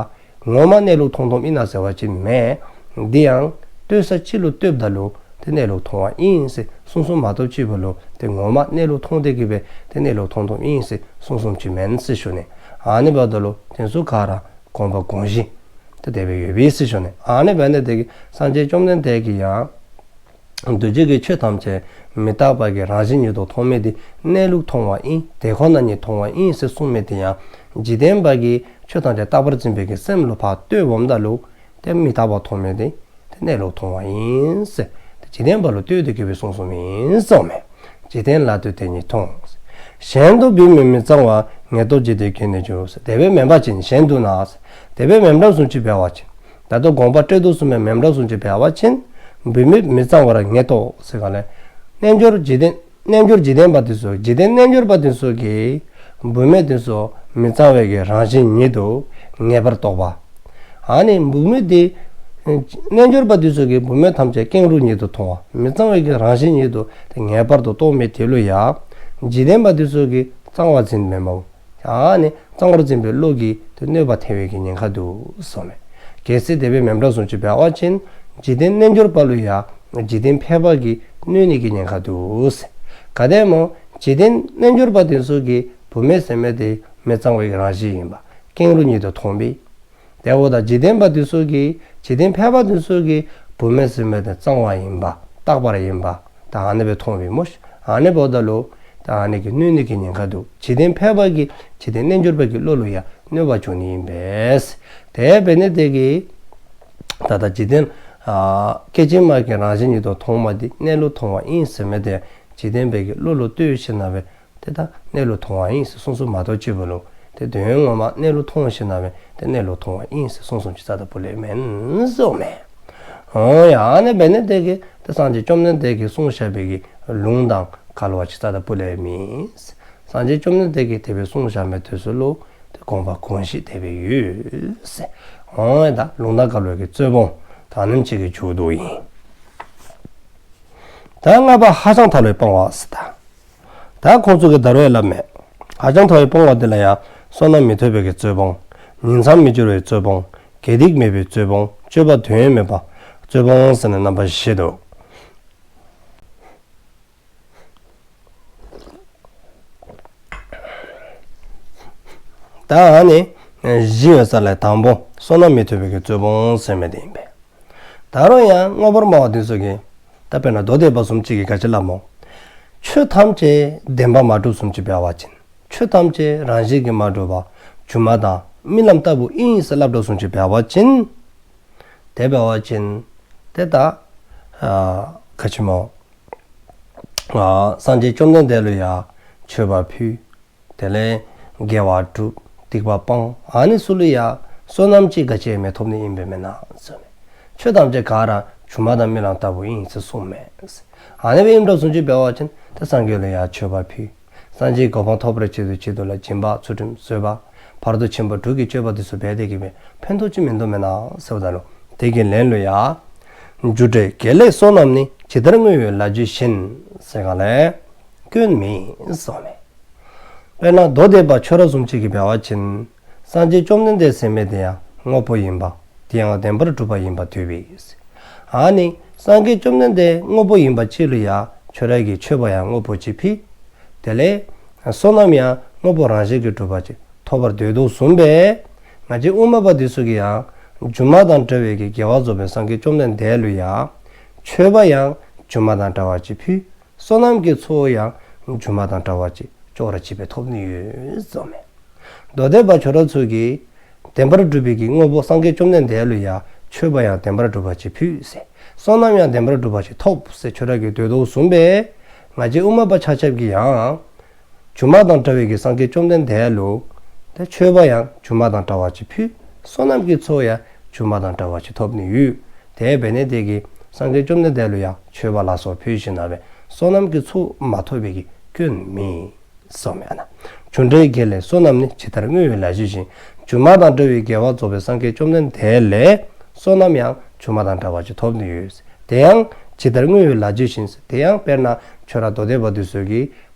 ངོ་མ་གནས་ལུགས་མཐོང་མཐོངམ་ཨིན་ན་ཟེར་བ་ཅིན་མེན། དེ་ཡང་ལྟོས་ས་ཅིག་ལུ་ལྟོསཔ་ད་ལུ་ཏེ་གནས་ལུགས་མཐོང་བ་ཨིན་ཟེར་གསུངས་གསུངསམ་མ་གཏོགས་ཅིག་པོ་ལུ་ཏེ་ངོ་མ་གནས་ལུགས་མཐོང་སྟེ་གི་སྦེ་ཏེ་གནས་ལུགས་མཐོང་མཐོངམ་ཨིན་ཟེར་གསུངས་གསུངསམ་ཅིག་མེན་ཟེར་ཞུ་ནི། ཨ་ནི་འབདཝ་ད་ལུ་དེ་ཚུ་ག་ར་དགོངས་པ་དགོངས་གཞི་ཏེ་དེ་སྦེ་ཡོད་པས་ཟེར་ཞུ་ནི། ཨ་ནི་འབད་ནི་དེ་གིས་སངས་རྒྱས་བཅོམ་ལྡན་འདས་ཀྱིས་ཡང་ འདུ་བྱེད་ཀྱི་ཆོས་ཐམས་ཅད་མི་རྟག་པ་གི་རང་བཞིན་ཉིད་དུ་མཐོང་མི་དེ་གནས་ལུགས་མཐོང་བ་ཨིན། དེ་ཁོ་ན་ཉིད་མཐོང་བ་ཨིན་ཟེར་གསུངས་མི་དེ་ཡང་འཇིག་རྟེན་པ་གི་ཆོས་ཐམས་ཅད་རྟག་པར་འཛིན་པའི་གི་སེམས་ལུ་ཕར་ལྟོས་འོངམ་ད་ལུ་དེ་མི་རྟག་པ་མཐོང་མི་དེ་དེ་གནས་ལུགས་མཐོང་བ་ཨིན་ཟེར། དེ་འཇིག་རྟེན་པ་ལུ་ལྟོས་ཏེ་གི་སྦེ་གསུངས་གསུངསམ་ཨིན་ཟེར་མས། འཇིག་རྟེན་ལ་ལྟོས་དེ་ཉིད་མཐོང་། གཞན་དུ་བུད་མེད་མི་གཙང་བ། ངེས་རྟོག་འཇིག་རྟེན་གྱི་གནས་གྱུར་ཟེར། དེ་སྦེ་མེན་པ་ཅིན་གཞན་དུ་ན་ཟེར། དེ་སྦེ་མེན་པར་བཟུམ་ཅིག་འབད་བ་ཅིན། ད་ལྟོ་དགོངས་པ་སྤྲོད་དོ་བཟུམ་སྦེ་མེན་པར་བཟུམ་ཅིག་འབད་བ་ཅིན། བུད་མེད་མི་གཙང་བར་ངེས་རྟོག་ཟེར་ག་ལས། རྣལ་འབྱོར་འཇིག་རྟེན་རྣལ་འབྱོར་འཇིག་རྟེན་པ་དེ་ཚུ་འཇིག་རྟེན་རྣལ་འབྱོར་པ་དེ་ཚུ་གིས་བུད་མེད་དེ་ཚུ་མི་གཙང་བའི་གི་རང་བཞིན་ཉིད་དུ་ངེས་པར་རྟོགས་པ། ཨ་ནི་བུད་མེད་དེ་རྣལ་འབྱོར་པ་དེ་ཚུ་གིས་བུད་མེད་ཐམས་ཅད་ཀེང་རུས་ཉིད་དུ་མཐོང་བ། མི་གཙང་བའི་གི་རང་བཞིན་ཉིད་དུ་དེ་ངེས་པར་དུ་རྟོགས་མི་དེ་ལུ་ཡང་འཇིག་རྟེན་པ་དེ་ཚུ་གིས་གཙང་བ་འཛིན་མེན་པ། ཨ་ནི་གཙང་བར་འཛིན་པའི་བློ་གིས་དེ་གནོད་པ་ཐེབས་པའི་གི་ཉེན་ཁ་འདུག་གསུངས་མས། གལ་སྲིད་དེ་སྦེ་མེན་པར་བཟུམ་ཅིག་འབད་བ་ཅིན་འཇིག་རྟེན་རྣལ་འབྱོར་པ་ལུ་ཡང་འཇིག་རྟེན་ཕལ་པ་གིས་གནོད་ནི་གི་ཉེན་ཁ་འདུག་ཟེར། ག་དེ་སྨོ། འཇིག་རྟེན་རྣལ་འབྱོར་པ་དེ་ཚུ་གིས་བུད་མེད་ཟེར་མི་དེ་མི་གཙང་བའི་རང་བཞིན་ཨིན་པ། ཀེང་རུས་ཉིད་དུ་མཐོང་པས། དེ་འབདཝ་ད་འཇིག་རྟེན་པ་དེ་ཚུ་གིས་འཇིག་རྟེན་ཕལ་པ་དེ་ཚུ་གིས་བུད་མེད་ཟེར་མི་དེ་གཙང་བ་ཨིན་པ། རྟག་པར་ཨིན་པ། ད་ཨ་ནི་སྦེ་མཐོང་པས་སྨོ་ཤིག། ཨ་ནི་འབདཝ་ད་ལུ་ད་ཨ་ནི་གིས་གནོད་ནི་གི་ཉེན་ཁ་འདུག། འཇིག་རྟེན་ཕལ་པ་གིས་འཇིག་རྟེན་རྣལ་འབྱོར་པ་གི་བློ་ལུ་ཡང་གནོད་པ་འབྱུང་ནི་ཨིན་པས། དེ་འབད་ནི་དེ་གིས་ད་ལྟ་འཇིག་རྟེན་ཨ་སྐད་ཅིག་མ་གི་རང་བཞིན་ཉིད་དུ་མཐོང་བ་དེ་གནས་ལུགས་མཐོང་བ་ཨིན་ཟེར་མི་དེ་འཇིག་རྟེན་པའི་གི་བློ་ལུ་ལྟོས་ཞིནམ་ལས་དེ་ད་གནས་ལུགས་མཐོང་བ་ཨིན་ཟེར་གསུངས་གསུངསམ་མ་གཏོགས་ཅིག་པོ་ལུ་དེ་དོན་ངོ་མ་གནས་ལུགས་མཐོང་ཞིནམ་ལས་དེ་གནས་ལུགས་མཐོང་བ་ཨིན་ཟེར་གསུངས་གསུངསམ་ཅིག་རྩ་དང་པོ་ལས་མེན་གསུངས་མས། འོ་ཡ་ཨ་ནི་འབད་ནི་དེ་གིས་དེ་སངས་རྒྱས་བཅོམ་ལྡན་འདས་ཀྱིས་གསུངས་བཞག་པའི་གི་ལུང་དང་འགལ་བ་ཅིག་རྩ་དང་པོ་ལས་མེད། སངས་རྒྱས་བཅོམ་ལྡན་འདས་ཀྱིས་དེ་སྦེ་གསུངས་བཞག་མི་དེ་ཚུ་ལུ་དེ་དགོངས་པ་དགོངས་གཞི་དེ་སྦེ་ཡོད་ཟེར། འོ་ཡ་ད་ལུང་དང་འགལ་བའི་གི་རྩོད་སྤོང་ད་ནེམ་ཅིག་གིས་མཇུག་བསྡུཝ་ཨིན། ད་ལྔ་པ་ཧ་ཅང་ཐལ་བའི་སྤོང་བ་ཟེར་ད། ད་ཁོང་ཚུ་གིས་ད་རུང་ཡང་སླབ་མས། ཧ་ཅང་ཐལ་བའི་སྤོང་བ་དེ་ལ་ཡང་བསོད་ནམས་མི་ཐོབ་པའི་གི་རྩོད་སྤོང་། ཉིང་མཚམས་མི་སྦྱོར་བའི་རྩོད་སྤོང་། དགེ་སྡིག་མེད་པའི་རྩོད་སྤོང་། སྤྱོད་པ་དོན་མེད་པའི་རྩོད་སྤོང་ཟེར་ནི་རྣམ་པ་བཞི་འདུག། ད་ཨ་ནི་བཞི་ཡོད་ས་ལས་དང་པོ་བསོད་ནམས་མི་ཐོབ་པའི་གི་རྩོད་སྤོང་ཟེར་མི་དེ་ཨིན་པས། ད་རུང་ཡང་དངོས་པོར་སྨྲ་བ་དེ་ཚུ་གིས་ད་དཔེར་ན་མདོ་སྡེ་པ་བཟུམ་ཅིག་གིས་ག་ཅི་སླབ་སྨོ། ཆོས་ཐམས་ཅད་བདེན་པར་མ་གྲུབ་བཟུམ་ཅིག་འབད་བ་ཅིན། ཆོས་ཐམས་ཅད་རང་བཞིན་གྱིས་མ་གྲུབ་པ་སྒྱུ་མ་དང་རྨི་ལམ་ལྟ་བུ་ཨིན་ཟེར་སླབ་དོ་བཟུམ་ཅིག་འབད་བ་ཅིན། དེ་འབད་བ་ཅིན་དེ་ད་ཨ་ག་ཅི་སྨོ། ཨ་སངས་རྒྱས་བཅོམ་ལྡན་འདས་ལུ་ཡང་མཆོད་པ་ཕུལ། དེ་ལས་དགེ་བ་སྒྲུབ། སྡིག་པ་སྤང་། ཨ་ནི་ཚུ་ལུ་ཡང་བསོད་ནམས་ཅིག་ག་ཅི་ཡང་མི་ཐོབ་ནི་ཨིན་པས་མེན་ན་ཟེར་མས། ཆོས་ཐམས་ཅད་ག་ར་སྒྱུ་མ་དང་རྨི་ལམ་ལྟ་བུ་ཨིན་ཟེར་གསུངས་མས། ཨ་ནི་སྦེ་ཨིནམ་འདྲཝ་བཟུམ་ཅིག་འབད་བ་ཅིན་ཏེ་སངས་རྒྱས་ལུ་ཡང་མཆོད་པ་ཕུལ། སངས་རྒྱས་གོ་འཕང་ཐོབ་པར་བྱེད་དུ་བྱེད་དུ་ལ་སྦྱིན་པ་ཚུལ་ཁྲིམས་བཟོད་པ་ཕ་རོལ་ཏུ་ཕྱིན་པ་དྲུག་གི་སྤྱོད་པ་དེ་ཚུ་འབད་དེ་གི་སྦེ་ཕན་ཐོགས་ཅིག་མིན་འདུག་མེན་ན་ཟེརཝ་ད་ལུ་དེ་གི་ལན་ལུ་ཡང་རྒྱུ་འབྲས་དགེ་ལེགས་བསོད་ནམས་ནི། ཇི་ལྟར་བསྔོས་པའི་ལག་རྗེས་བཞིན། ཟེར་ག་ལས་སྐྱོན་མེད་གསུངས་མས། དཔེར་ན་མདོ་སྡེ་པ་ཁྱོད་ར་བཟུམ་ཅིག་གིས་འབད་བ་ཅིན་སངས་རྒྱས་བཅོམ་ལྡན་འདས་ཟེར་མི་དེ་ཡང་དངོས་པོ་ཨིན་པ། དེ་ཡང་བདེན་པར་གྲུབ་པ་ཨིན་པ་འདོད་པས། ཨ་ནི་སངས་རྒྱས་བཅོམ་ལྡན་འདས་དངོས་པོ་ཨིན་པ་ཅིག་ལུ་ཡང་ཁྱོད་ར་གིས་མཆོད་པ་ཡང་དངོས་པོ་ཅིག་ཕུལ། དེ་ལས་བསོད་ནམས་ཡང་དངོས་པོ་རང་བཞིན་གྱིས་གྲུབ་པ་ཅིག་ཐོབ་པར་འདོད་དོ་བཟུམ་སྦེ་ང་བཅས་དབུ་མ་པ་དེ་ཚུ་གིས་ཡང་སྒྱུ་མ་དང་བྲལ་བའི་གི་དགེ་བ་རྫོགས་པའི་སངས་རྒྱས་བཅོམ་ལྡན་འདས་ལུ་ཡང་མཆོད་པ་ཡང་སྒྱུ་མ་དང་བྲལ་བ་ཅིག་ཕུལ། བསོད་ནམས་ཀྱི་ཚོགས་ཡང་སྒྱུ་མ་དང་བྲལ་བ་ཅིག་ཅོག་ར་གཅིག་སྦེ་ཐོབ་ནི་ཡོད་གསུངས་མས། མདོ་སྡེ་པ་ཁྱོད་ར་ཚུ་གིས་བདེན་པར་གྲུབ་པའི་གི་དངོས་པོ་སངས་རྒྱས་བཅོམ་ལྡན་འདས་ལུ་ཡང་མཆོད་པ་ཡང་བདེན་པར་གྲུབ་པ་ཅིག་ཕུལ་ཟེར། བསོད་ནམས་ཡང་བདེན་པར་གྲུབ་པ་ཅིག་ཐོབ་ཟེར་ཁྱོད་ར་གིས་འདོད་དོ་བཟུམ་སྦེ་ང་བཅས་དབུ་མ་པ་ཆ་ཁྱབ་ཀྱིས་ཡང་སྒྱུ་མ་དང་བྲལ་བའི་གི་སངས་རྒྱས་བཅོམ་ལྡན་འདས་ལུ་ཏེ་མཆོད་པ་ཡང་སྒྱུ་མ་དང་བྲལ་བ་ཅིག་ཕུལ། བསོད་ནམས་ཀྱི་ཚོགས་ཡང་སྒྱུ་མ་དང་བྲལ་བ་ཅིག་ཐོབ་ནི་ཡོད། དེ་འབད་ནི་དེ་གིས་སངས་རྒྱས་བཅོམ་ལྡན་འདས་ལུ་ཡང་མཆོད་པ་ལ་སོགས་ཕུལ་ཞིནམ་ལས་བསོད་ནམས་ཀྱི་ཚོགས་མ་ཐོབ་པའི་གི་སྐྱོན་མེད་གསུངས་མས་ཨ་ན། རྒྱུ་འབྲས་དགེ་ལེགས་བསོད་ནམས་ནི། ཇི་ལྟར་བསྔོས་པའི་ལག་རྗེས་བཞིན། སྒྱུ་མ་དང་བྲལ་བའི་དགེ་བ་རྫོགས་པའི་སངས་རྒྱས་བཅོམ་ལྡན་འདས་ལས་བསོད་ནམས་ཡང་སྒྱུ་མ་དང་བྲལ་བ་ཅིག་ཐོབ་ནི་ཡོད། དེ་ཡང་ཇི་ལྟར་བསྔོས་པའི་ལག་རྗེས་བཞིན། དེ་ཡང་དཔེར་ན་ཁྱོད་ར་མདོ་སྡེ་པ་དེ་ཚུ་གིས་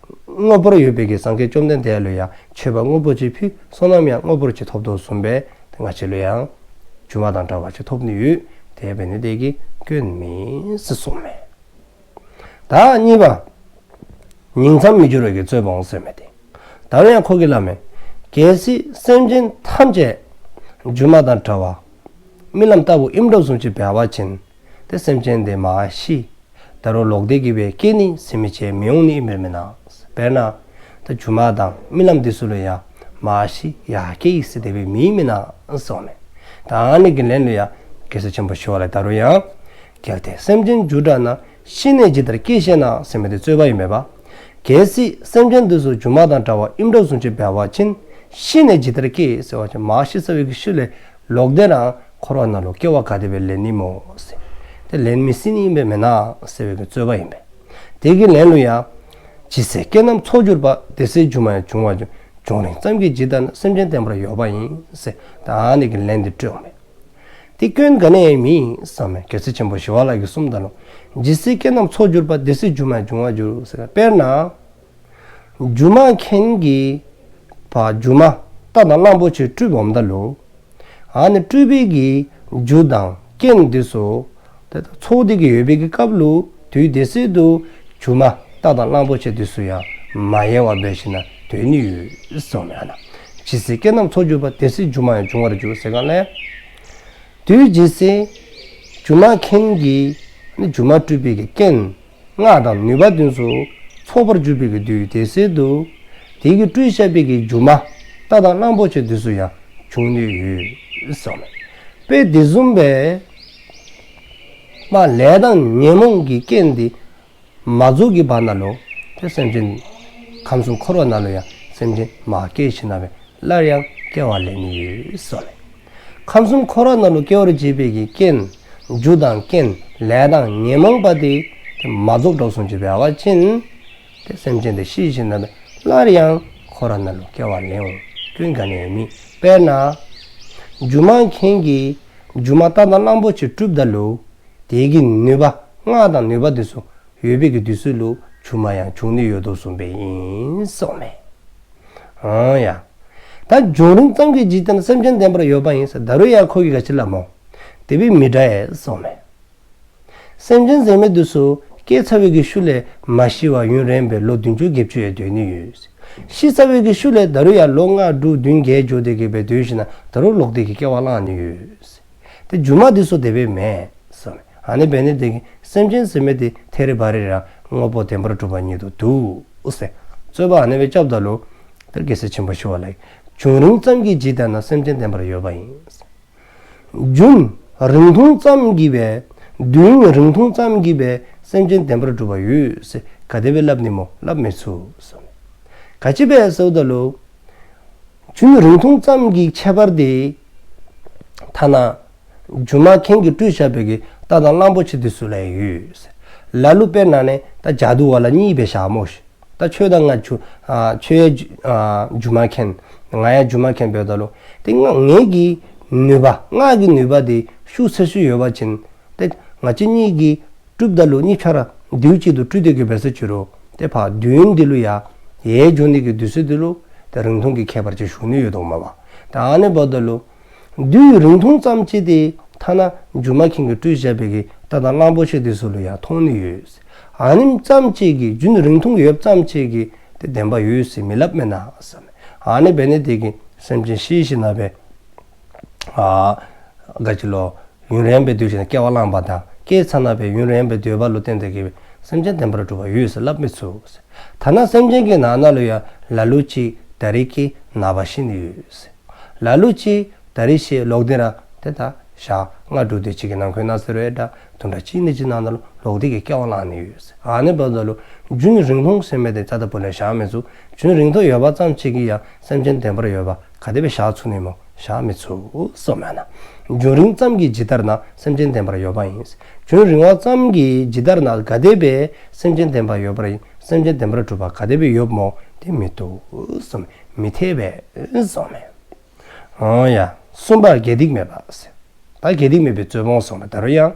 དངོས་པོར་ཡོད་པའི་གི་སངས་རྒྱས་བཅོམ་ལྡན་འདས་ལུ་ཡང་མཆོད་པ་དངོས་པོ་ཅིག་ཕུལ། བསོད་ནམས་ཡང་དངོས་པོར་ཅིག་ཐོབ་དོ་བཟུམ་སྦེ་ཏེ་ང་བཅས་ལུ་ཡང་སྒྱུ་མ་དང་བྲལ་བ་ཅིག་ཐོབ་ནི་ཡོད། དེ་འབད་ནི་དེ་གིས་སྐྱོན་མེད་ཟེར་གསུངས་མས། ད་གཉིས་པ། ཉིང་མཚམས་མི་སྦྱོར་བའི་གི་རྩོད་སྤོང་ཟེར་མི་དེ། ད་རུང་ཡང་ཁོ་གིས་སླབ་མས། གལ་སྲིད་སེམས་ཅན་ཐམས་ཅད་སྒྱུ་མ་དང་བྲལ་བ་རྨི་ལམ་ལྟ་བུ་ཨིནམ་འདྲཝ་བཟུམ་ཅིག་འབད་བ་ཅིན་ཏེ་སེམས་ཅན་དེ་མ་ཤི། ད་རུང་ལོག་སྟེ་གི་སྦེ་སྐྱེ་ནི་ཟེར་མི་ཅིག་མི་འོང་ནི་ཨིན་པས་མེན་ན། དཔེར་ན་ད་སྒྱུ་མ་དང་རྨི་ལམ་འདི་ཚུ་ལུ་ཡང་མ་ཤི་ཡར་སྐྱེ་ཡི་ཟེར་དེ་སྦེ་མེད་མེན་ན་གསུངམ་མས། ད་ཨ་ནི་གི་ལན་ལུ་ཡང་རྒྱལ་སྲས་ཆེན་པོ་ཞི་བ་ལྷ་ད་རུང་ཡང་། གལ་ཏེ་སེམས་ཅན་རྒྱུ་འདྲ་ན། ཤི་ནས་ཇི་ལྟར་སྐྱེ་ཤེས་ན་ཟེར་མི་དེ་རྩོད་པ་ཨིན་པས་པ། གལ་སྲིད་སེམས་ཅན་འདི་ཚུ་སྒྱུ་མ་དང་འདྲ་བ་ཨིནམ་འདྲ་བཟུམ་ཅིག་འབད་བ་ཅིན། ཤི་ནས་ཇི་ལྟར་སྐྱེ་ཟེར་བ་ཅིན་མ་ཤི་ཚར་བའི་གི་ཤུལ་ལས་ལོག་སྟེ་ར་འཁོར་བ་ནང་ལུ་སྐྱེ་བ་ག་དེ་སྦེ་ལེན་ནི་སྨོ་ཟེར། དེ་ལེན་མི་སྲིད་ནི་ཨིན་པས་མེན་ན་ཟེར་བའི་གི་རྩོད་པ་ཨིན་པས། དེ་གི་ལན་ལུ་ཡང་། ཇི་སྲིད་སྐྱེ་རྣམས་ཚོགས་གྱུར་པ། དེ་སྲིད་སྒྱུ་མ་ཡང་འབྱུང་བར་འགྱུར། བྱུང་རིམ་ཙམ་གྱིས་ཇི་ལྟར་ན། སེམས་ཅན་བདེན་པར་ཡོད་པ་ཡིན་ཟེར། ད་ཨ་ནི་གི་ལན་དེ་སྤྲོདཔ་མས། དེ་སྐྱོན་ག་ནི་ཡང་མེད་གསུངམ་མས། རྒྱལ་སྲས་ཆེན་པོ་ཞི་བ་ལྷ་གིས་གསུངམ་ད་ལུ། ཇི་སྲིད་སྐྱེ་རྣམས་ཚོགས་གྱུར་པ། དེ་སྲིད་སྒྱུ་མ་ཡང་འབྱུང་བར་འགྱུར་ཟེར། དཔེར་ན། སྒྱུ་མ་མཁན་གྱིས་ཕར་སྒྱུ་མ་རྟ་དང་གླང་པོ་ཆེ་སྤྲུལཔ་འོངམ་ད་ལུ། ཨ་ནི་སྤྲུལ་པའི་གི་རྒྱུ་དང་རྐྱེན་འདི་ཚུ། ད་ཚོགས་ཏེ་གི་ཡོད་པའི་གི་སྐབས་ལུ་དུས་དེ་སྲིད་དུ་སྒྱུ་མ་རྟ་དང་གླང་པོ་ཆེ་འདི་ཚུ་ཡང་མ་ཡལ་བར་འབད་ཞིནམ་ལས་སྡོད་ནི་ཡོད་གསུངམ་མས་ཨ་ན། ཇི་སྲིད་སྐྱེ་རྣམས་ཚོགས་གྱུར་པ། དེ་སྲིད་སྒྱུ་མ་ཡང་འབྱུང་བར་འགྱུར་ཟེར་ག་ལས། དུས་ཇི་སྲིད་སྒྱུ་མ་མཁན་གྱིས་ནི་སྒྱུ་མ་སྤྲུལ་པའི་གི་རྐྱེན་སྔགས་དང་ནུས་པ་འདི་ཚུ་ཚོགས་པར་གྱུར་པའི་གི་དུས་དེ་སྲིད་དུ། དེ་གིས་སྤྲུལ་བཞག་པའི་གི་སྒྱུ་མ་རྟ་དང་གླང་པོ་ཆེ་འདི་ཚུ་ཡང་འབྱུང་ནི་ཡོད་གསུངམ་མས། དཔེ་དེ་བཟུམ་སྦེ། མ་ལས་དང་ཉོན་མོངས་ཀྱི་རྐྱེན་འདི་མ་རྫོགས་ཀྱི་བར་ན་ལུ། དེ་སེམས་ཅན་ཁམས་གསུམ་འཁོར་བ་ནང་ལུ་ཡང་སེམས་ཅན་མ་སྐྱེ་ཞིནམ་ལས་སླར་ཡང་སྐྱེ་བ་ལེན་ནི་ཡོད་གསུངམ་མས། ཁམས་གསུམ་འཁོར་བ་ནང་ལུ་སྐྱེ་བར་བྱེད་པའི་གི་རྐྱེན། རྒྱུ་དང་རྐྱེན། ལས་དང་ཉོན་མོངས་པ་དེ། དེ་མ་རྫོགས་འགྲོ་སོང་ཅིག་འབད་བ་ཅིན། དེ་སེམས་ཅན་དེ་ཤི་ཞིནམ་ལས་སླར་ཡང་འཁོར་བ་ནང་ལུ་སྐྱེ་བ་ལེན་འོང་། སྐྱོན་ག་ནི་ཡང་མེད། དཔེར་ན། སྒྱུ་མ་མཁན་གྱིས་སྒྱུ་མ་རྟ་དང་གླང་པོ་ཆེ་སྤྲུལཔ་ད་ལུ། དེ་གི་ནུས་པ་སྔགས་དང་ནུས་པ་འདི་ཚུ་ཡོད་པའི་གི་དུས་སུ་ལུ་སྒྱུ་མ་ཡང་འབྱུང་ནི་ཡོད་དོ་གསུངམ་སྦེ་ཨིན་གསུངམ་མས། ཨང་ཡ། ད་བྱུང་རིམ་ཙམ་གྱིས་ཇི་ལྟར་ན། སེམས་ཅན་བདེན་པར་ཡོད་པ་ཡིན་ཟེར། ད་རུང་ཡང་ཁོ་གིས་ག་ཅི་སླབ་སྨོ། དེ་སྦེ་མི་འདྲ་ཨེ་གསུངམ་མས། སེམས་ཅན་ཟེར་མི་འདི་ཚུ་སྐྱེ་ཚར་བའི་གི་ཤུལ་ལས་མ་ཤི་བར་ཡུན་རིངམོ་སྦེ་ལོ་བདུན་ཅུ་བརྒྱད་ཅུ་ཡང་སྡོད་ནི་ཡོད། ཤི་ཚར་བའི་གི་ཤུལ་ལས་ད་རུང་ཡང་ལོ་ལྔ་དྲུག་བདུན་བརྒྱད་འགྱོ་སྟེ་གི་སྦེ་སྡོད་ཞིནམ་ལས་ད་རུང་ལོག་སྟེ་གི་སྐྱེ་བ་བླངས་ནི་ཡོད། དེ་སྒྱུ་མ་འདི་ཚུ་དེ་སྦེ་མེན་གསུངམ་མས། ཨ་ནི་འབད་ནི་དེ་གིས་སེམས་ཅན་ཟེར་མི་དེ་ཐད་རི་བ་རི་ར་དངོས་པོ་བདེན་པར་གྲུབ་པ་ཉིད་དུ་འདུག་ཟེར། རྩོད་པ་ཨ་ནི་སྦེ་རྐྱབ་ད་ལུ། དེ་རྒྱལ་སྲས་ཆེན་པོ་ཞི་བ་ལྷ་གིས། བྱུང་རིམ་ཙམ་གྱིས་ཇི་ལྟར་ན། སེམས་ཅན་བདེན་པར་ཡོད་པ་ཡིན། རྒྱུན་རིང་ཐུང་ཙམ་གྱིས་སྦེ། དུས་རིང་ཐུང་ཙམ་གྱིས་སྦེ་སེམས་ཅན་བདེན་པར་གྲུབ་པ་ཡོད་ཟེར་ག་དེ་སྦེ་སླབ་ནི་སྨོ། སླབ་མི་ཚུགས་གསུངམ་མས། ག་ཅི་སྦེ་ཟེརཝ་ད་ལུ། རྒྱུན་རིང་ཐུང་ཙམ་གྱི་ཁྱད་པར་དེ་ཐ་ན་སྒྱུ་མ་མཁན་གྱིས་སྤྲུལ་བཞག་པའི་གི་རྟ་དང་གླང་པོ་ཆེ་འདི་ཚུ་ལུ་ཡང་ཡོད། ལ་ལུ་དཔེར་ན་ནི་ད་ཇ་དུ་བ་ལ་གཉིས་སྦེ་བཞག་སྨོ་ཤིག། ད་ཁྱོད་དང་ང་སྒྱུ་ཨ་ཁྱོད་ཡང་སྒྱུ་ཨ་སྒྱུ་མ་མཁན། ང་ཡང་སྒྱུ་མ་མཁན་འབདཝ་ད་ལུ། དེ་ང་ངེའི་གི་ནུས་པ་ང་གི་ནུས་པ་དེ་ཤུགས་ཆེ་ཤོས་ཡོད་པ་ཅིན། དེ་ང་བཅས་གཉིས་ཀྱིས་སྤྲུལཔ་ད་ལུ་གཉིས་ཆ་ར་དུས་གཅིག་ཏུ་སྤྲུལ་ཏེ་གི་འབད་ས་ཅི་རུང་། དེ་ཕར་དུས་ཡུན་འདི་ལུ་ཡང་ཡལ་འགྱོ་ནི་གི་དུས་ཚོད་འདི་ལུ་དེ་རིང་ཐུང་གི་ཁྱད་པར་ཅིག་ཞུགས་ནི་ཡོད་དོ་མས་པ། ད་ཨ་ནི་འབདཝ་ད་ལུ་དུས་རིང་ཐུང་ཙམ་ཅིག་དེ་ཐ་ན་སྒྱུ་མ་མཁན་གྱིས་སྤྲུལ་བཞག་པའི་གི་རྟ་དང་གླང་པོ་ཆེ་འདི་ཚུ་ལུ་ཡང་མཐོང་ནི་ཡོད། ཨ་ནེམ་ཙམ་ཅིག་གིས་རྒྱུན་རིང་ཐུང་ཡོདཔ་ཙམ་ཅིག་གིས་དེ་བདེན་པ་ཡོད་ཟེར་མི་སླབ་མེན་ན་གསུངམ་མས། ཨ་ནི་འབད་ནི་དེ་གིས་སེམས་ཅན་ཤི་ཞིནམ་ལས་ཨ་ག་ཅི་ལོ། ཡུན་རིངམོ་སྦེ་སྡོད་ཞིནམ་ལས་སྐྱེ་བ་བླངས་པ་དང་། སྐྱེས་ཚར་ནི་སྦེ་ཡུན་རིངམོ་སྦེ་སྡོད་པ་ལུ་བརྟེན་ཏེ་གི་སེམས་ཅན་བདེན་པར་གྲུབ་པ་ཡོད་ཟེར་སླབ་མི་ཚུགས། ཐ་ན་སེམས་ཅན་གྱི་ནང་ན་ལུ་ཡང་ལ་ལུ་ཅིག་ད་རིས་སྐྱེས་ནངས་པ་ཤི་ནི་ཡོད་ཟེར། ལ་ལུ་ཅིག་ད་རིས་ཤི་ལོག་སྟེ་ར་དེ་ད་ཞག་ལྔ་དྲུག་དེ་ཅིག་གི་ནང་འཁོད་ན་ཟེར་རུང་ཡང་འདྲ། དུམ་གྲ་གཅིག་གཉིས་ཅིག་ནང་ན་ལུ་ལོག་སྟེ་གི་སྐྱེ་བ་བླངས་ནི་ཡོད་ཟེར། ཨ་ནི་འབདཝ་ད་ལུ་རྒྱུན་རིང་ཐུང་ཟེར་མི་དེ་རྩ་དང་པོ་ལས་བཞག་མི་ཚུགས། རྒྱུན་རིང་ཐུང་ཡོད་པ་ཙམ་ཅིག་གིས་ཡང་སེམས་ཅན་བདེན་པར་ཡོད་པ་ག་དེ་སྦེ་བཞག་ཚུགས་ནི་སྨོ། བཞག་མི་ཚུགས་གསུངམ་མས་ན། རྒྱུན་རིང་ཙམ་གྱིས་ཇི་ལྟར་ན། སེམས་ཅན་བདེན་པར་ཡོད་པ་ཡིན། རྒྱུན་རིང་བ་ཙམ་གྱིས་ཇི་ལྟར་ན་ག་དེ་སྦེ་སེམས་ཅན་བདེན་པར་ཡོད་པ་ཡིན། སེམས་ཅན་བདེན་པར་གྲུབ་པ་ག་དེ་སྦེ་ཡོདཔ་སྨོ། དེ་མི་བཏུབ་གསུངམ་མས། མི་འཐད་པས་གསུངམ་མས། ཨོ་ཡ། གསུམ་པ་དགེ་སྡིག་མེད་པ་ཟེར། ད་དགེ་སྡིག་མེད་པའི་རྩོད་པ་སོང་ལགས། ད་རུང་ཡང་།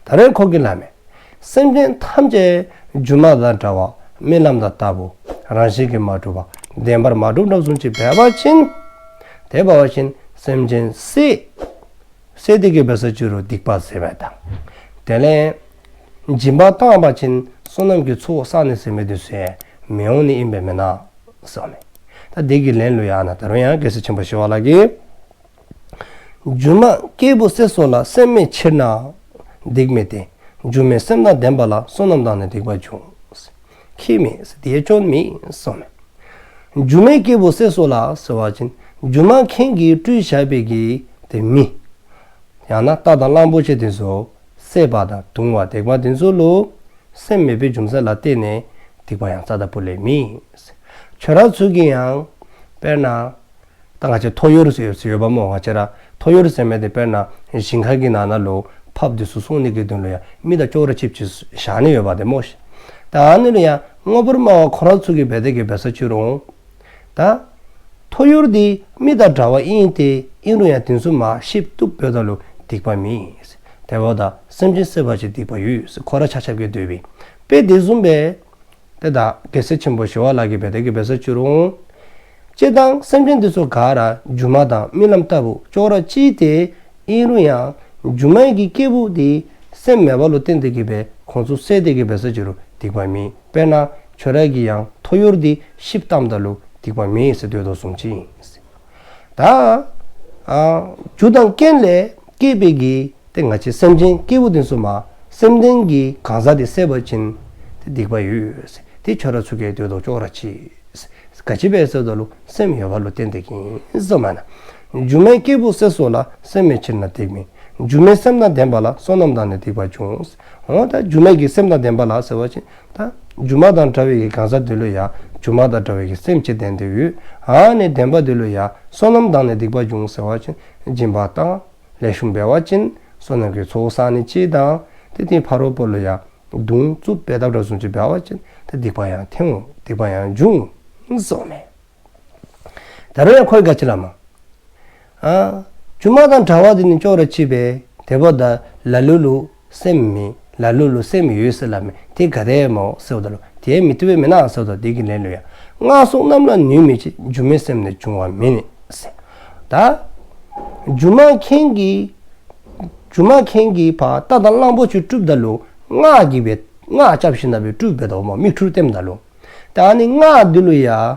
ད་རུང་ཁོ་གིས་སླབ་མས། སེམས་ཅན་ཐམས་ཅད་སྒྱུ་མ་དང་འདྲ་བ། རྨི་ལམ་དང་ལྟ་བུ། རང་བཞིན་གྱིས་མ་གྲུབ་པ། བདེན་པར་མ་གྲུབ་འདྲ་བཟུམ་ཅིག་འབད་བ་ཅིན། དེ་འབད་བ་ཅིན་སེམས་ཅན་སད། སད་དེ་གི་འབད་ས་ཅི་རུང་སྡིག་པ་ཟད་པ་དང་། དེ་ལས་སྦྱིན་པ་བཏང་བ་ཅིན་བསོད་ནམས་ཀྱི་ཚོགས་བསགས་ནི་ཟེར་མི་དེ་ཚུ་མི་འོང་ནི་ཨིན་པས་མེན་ན་གསུངམ་མས། ད་དེ་གི་ལན་ལུ་ཡང་ན་ད་རུང་ཡང་རྒྱལ་སྲས་ཆེན་པོ་ཞི་བ་ལྷ་གིས། སྒྱུ་མ་སྐྱེས་བུ་སད་སོགས་ལ། སེམས་མེད་ཕྱིར་ན་སྡིག་མེད་དེ། སྒྱུ་མའི་སེམས་དང་ལྡན་པ་ལ། བསོད་ནམས་དང་ནི་སྡིག་པ་འབྱུང་། ཁྱད་མེད་དེ་སྐྱོན་མེད་གསུངསམ་མས། སྒྱུ་མའི་སྐྱེས་བུ་སྲས་སོགས་ལ་ཟེར་བ་ཅིན་སྒྱུ་མ་མཁན་གྱིས་སྤྲུལ་བཞག་པའི་གི་དེ་མི། ཡང་ན་རྟ་དང་གླང་པོ་ཆེ་དེ་ཚུ་བསད་པ་དང་བརྡུང་བ་བརྡེག་པ་དེ་ཚུ་ལུ་སེམས་མེད་པའི་རྒྱུ་མཚན་ལ་བརྟེན་ནས་སྡིག་པ་ཡང་རྩ་དང་པོ་ལས་མེད། ཁྱོད་ར་ཚུ་གིས་ཡང་དཔེར་ན་ད་ང་བཅས་ཐོ་ཡོར་ཟེར་ཡོད་ཟེར་ཡོདཔ་སྨོ། ང་བཅས་ར་ཐོ་ཡོར་ཟེར་མི་དེ་དཔེར་ན་ཞིང་ཁ་གི་ནང་ན་ལུ་ཕགཔ་དེ་ཚུ་སོང་ནི་གི་དོན་ལུ་ཡང་མི་དང་ཅོག་ར་གཅིགཔ་ཅིག་བཞག་ནི་ཡོདཔ་དེ་སྨོ་ཤིག། ད་ཨ་ནི་ལུ་ཡང་དངོས་པོར་སྨྲ་བ་ཁོ་ར་ཚུ་གིས་འབད་དེ་གི་འབད་ས་ཅིག་རུང་ད་ཐོ་ཡོར་དེ་མི་དང་འདྲ་བ་ཨིན་ཏེ་ཨིན་རུང་ཡང་དེ་ཚུ་མར་བཤིག་བཏུབ་འབདཝ་ད་ལུ་སྡིག་པ་མེད། དེ་འབདཝ་ད་སེམས་ཅན་བསད་པ་ཅིན་སྡིག་པ་ཡོད་ཟེར་ཁོ་ར་ཆ་ཁྱབ་ཀྱིས་འདོད་པས། དཔེ་དེ་བཟུམ་སྦེ་ཏེ་ད་རྒྱལ་སྲས་ཆེན་པོ་ཞི་བ་ལྷ་གིས་འབད་དེ་གི་འབད་ས་ཅིག་རུང་སྤྱིར་བཏང་སེམས་ཅན་དེ་ཚུ་ག་ར་སྒྱུ་མ་དང་རྨི་ལམ་ལྟ་བུ་ཅོག་ར་གཅིག་སྟེ་ཨིན་རུང་ཡང་སྒྱུ་མའི་གི་སྐྱེས་བུ་དེ་སེམས་མེདཔ་ལུ་བརྟེན་ཏེ་གི་སྦེ་ཁོང་ཚུ་བསད་དེ་གི་འབད་ས་ཅིག་རུང་སྡིག་པ་མེད། དཔེར་ན་ཁྱོད་ར་གིས་ཡང་ཐོ་ཡོར་དེ་བཤིག་བཏངམ་ད་ལུ་སྡིག་པ་མེད་ཟེར་འདོད་དོ་བཟུམ་ཅིག་ཨིན། ད་ཨ་རྒྱུ་དང་རྐྱེན་ལས་སྐྱེས་པའི་གི་ཏེ་ང་བཅས་སེམས་ཅན་སྐྱེས་བུ་དེ་ཚུ་མར་སེམས་ལྡན་གྱི་གང་ཟག་དེ་བསད་པ་ཅིན་ཏེ་སྡིག་པ་ཡོད་ཟེར། ཏེ་ཁྱོད་ར་ཚུ་གིས་འདོད་དོ་ཅོག་ར་གཅིག། ག་ཅི་འབད་ཟེརཝ་ད་ལུ་སེམས་ཡོདཔ་ལུ་བརྟེན་ཏེ་གི་ཨིན་ཟེརཝ་མས་ན། སྒྱུ་མའི་སྐྱེས་བུ་སྲས་སོགས་ལ། སེམས་མེད་ཕྱིར་ན་སྡིག་མེད། སྒྱུ་མའི་སེམས་དང་ལྡན་པ་ལ། བསོད་ནམས་དང་ནི་སྡིག་པ་འབྱུང་། འོ་ད་སྒྱུ་མའི་གི་སེམས་དང་ལྡན་པ་ལ་ཟེར་བ་ཅིན་ད་སྒྱུ་མ་དང་འདྲ་བའི་གི་གང་ཟག་དེ་ལུ་ཡང་སྒྱུ་མ་དང་འདྲ་བའི་གི་སེམས་ཅིག་ལྡན་ཏེ་ཡོད། ཨ་ནི་ལྡན་པ་དེ་ལུ་ཡང་བསོད་ནམས་དང་ནི་སྡིག་པ་འབྱུང་ཟེར་བ་ཅིན་སྦྱིན་པ་བཏང་ལེགས་ཤོམ་འབད་བ་ཅིན་བསོད་ནམས་ཀྱི་ཚོགས་བསག་ནི་ཅིག་དང་ཏེ་དེ་ཕ་རོལ་པོ་ལུ་ཡང་བརྡུང་བཙུགས་འབད་དཔ་འདྲཝ་བཟུམ་ཅིག་འབད་བ་ཅིན་ཏེ་སྡིག་པ་ཡང་ཐོན་འོང་། སྡིག་པ་ཡང་འབྱུང་གསུངསམ་མས། ད་རུང་ཡང་ཁོ་གིས་ག་ཅི་སླབ་སྨོ། ཨ་སྒྱུ་མ་དང་འདྲ་བ་དེ་ནི་ཅོག་ར་གཅིགཔ་སྦེ་དེ་འབདཝ་ད་ལ་ལུ་ལུ་སེམས་མེད་ལ་ལུ་ལུ་སེམས་ཡོད་ཟེར་སླབ་མས། དེ་ག་དེ་སྨོ་ཟེརཝ་ད་ལུ་དེ་མི་བཏུབ་པས་མེན་ན་ཟེརཝ་ད་དེ་གི་ལན་ལུ་ཡང་སྔགས་སོགས་རྣམས་ལ་ནུས་མི་བྱེད། སྒྱུ་མའི་སེམས་ནི་འབྱུང་བ་མེད་ནས་ཟེར། ད་སྒྱུ་མ་མཁན་གྱིས་སྒྱུ་མ་མཁན་གྱིས་ཕར་རྟ་དང་གླང་པོ་ཆེ་སྒྲུབ་ད་ལུ་སྔགས་ཀྱིས་སྦེ་སྔགས་རྐྱབ་ཞིནམ་ལས་སྒྲུབ་འབད་དོ་སྨོ། མིག་འཕྲུལ་སྟོནམ་ད་ལུ། ད་ཨ་ནི་སྔགས་འདི་ལུ་ཡང་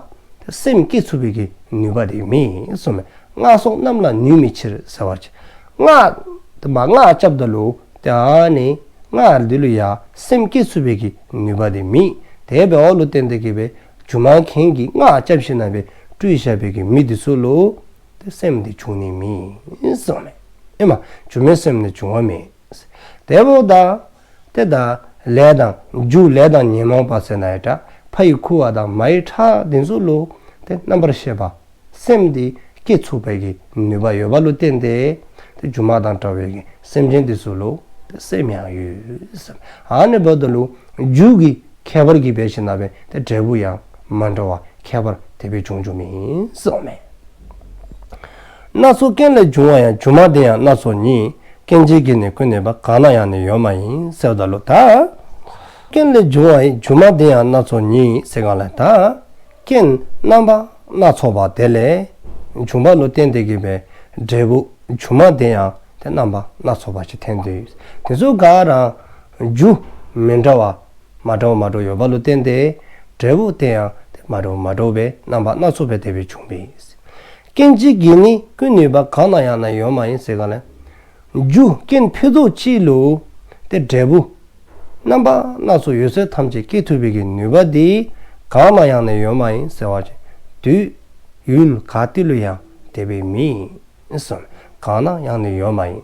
སེམས་སྐྱེ་ཚུགས་པའི་གི་ནུས་པ་དེ་མེད་གསུངསམ་མས། སྔགས་སོགས་རྣམས་ལ་ནུས་མེད་ཕྱིར་ཟེར་བ་ཅིན་སྔགས་དེ་མ་སྔགས་རྐྱབ་ད་ལུ་ད་ཨ་ནི་སྔགས་འདི་ལུ་ཡང་སེམས་སྐྱེ་ཚུགས་པའི་གི་ནུས་པ་དེ་མེད། དེ་འབདཝ་ལུ་བརྟེན་ཏེ་གི་སྦེ་སྒྱུ་མ་མཁན་གྱིས་སྔགས་རྐྱབ་ཞིནམ་ལས་སྤྲུལ་བཞག་པའི་གི་མི་འདི་ཚུ་ལུ་ཏེ་སེམས་འདི་འབྱུང་ནི་མེད་གསུངསམ་མས། ཨེ་མ་སྒྱུ་མའི་སེམས་ནི་འབྱུང་བ་མེད། དེ་འབདཝ་ད་ཏེ་ད་ལས་དང་རྒྱུ་ལས་དང་ཉོན་མོངས་པ་ཟེར་ན་ཡང་འདྲ། ཕ་ཡི་ཁུ་བ་དང་མ་ཡི་ཁྲག་འདི་ཚུ་ལུ་ཏེ་རྣམ་པར་ཤེས་པ་སེམས་འདི་སྐྱེ་ཚུགས་པའི་གི་ནུས་པ་ཡོདཔ་ལུ་བརྟེན་ཏེ་ཏེ་སྒྱུ་མ་དང་འདྲ་བའི་གི་སེམས་ཅན་འདི་ཚུ་ལུ་ཏེ་སེམས་ཡང་ཡོད་ཟེར། ཨ་ནི་འབདཝ་ད་ལུ་རྒྱུ་གི་ཁྱད་པར་གྱིས་འབད་ཞིནམ་ལས་ཏེ་འབྲས་བུ་ཡང་མ་འདྲཝ་ཁྱད་པར་དེ་སྦེ་འབྱུང་འགྱོ་མི་ཨིན་གསུངསམ་མས། སྣ་ཚོགས་རྐྱེན་ལས་བྱུང་བ་ཡང་། སྒྱུ་མ་དེ་ཡང་སྣ་ཚོགས་ཉིད། རྐྱེན་གཅིག་གིས་ནི་ཀུན་ནུས་པ། གང་ན་ཡང་ནི་ཡོད་མ་ཡིན་ཟེརཝ་ད་ལུ་ད་རྐྱེན་ལས་བྱུང་བ་ཡང་སྒྱུ་མ་དེ་ཡང་སྣ་ཚོགས་ཉིད་ཟེར་ག་ལས་ད་རྐྱེན་རྣམ་པ་སྣ་ཚོགས་པ་དེ་ལས་བྱུང་བ་ལུ་བརྟེན་ཏེ་གི་སྦེ་འབྲས་བུ་སྒྱུ་མ་དེ་ཡང་ཏེ་རྣམ་པ་སྣ་ཚོགས་པ་ཅིག་ཐོན་ཏེ་དེ་ཚུ་ག་ར་རྒྱུ་མི་འདྲཝ་མ་འདྲཝ་མ་འདྲཝ་ཡོདཔ་ལུ་བརྟེན་ཏེ་འབྲས་བུ་དེ་ཡང་ཏེ་མ་འདྲཝ་མ་འདྲཝ་སྦེ་རྣམ་པ་སྣ་ཚོགས་པ་དེ་སྦེ་འབྱུང་བས། རྐྱེན་གཅིག་གིས་ནི་ཀུན་ནུས་པ། གང་ན་ཡང་ནི་ཡོད་མ་ཡིན་ཟེར་ག་ལས་རྒྱུ་རྐྱེན་ཕུན་ཚོགས་གཅིག་ལུ་ཏེ་འབྲས་བུ་རྣམ་པ་སྣ་ཚོགས་ཡོད་ཚད་ཐམས་ཅད་སྐྱེ་ཐུབ་པའི་གི་ནུས་པ་དེ་གང་ན་ཡང་ནི་ཡོད་མ་ཡིན་ཟེར་བ་ཅིན་དུས་ཡུལ་ག་ཏེ་ལུ་ཡང་དེ་སྦེ་མེད་གསུངསམ་མས། གང་ན་ཡང་ནི་ཡོད་མ་ཡིན།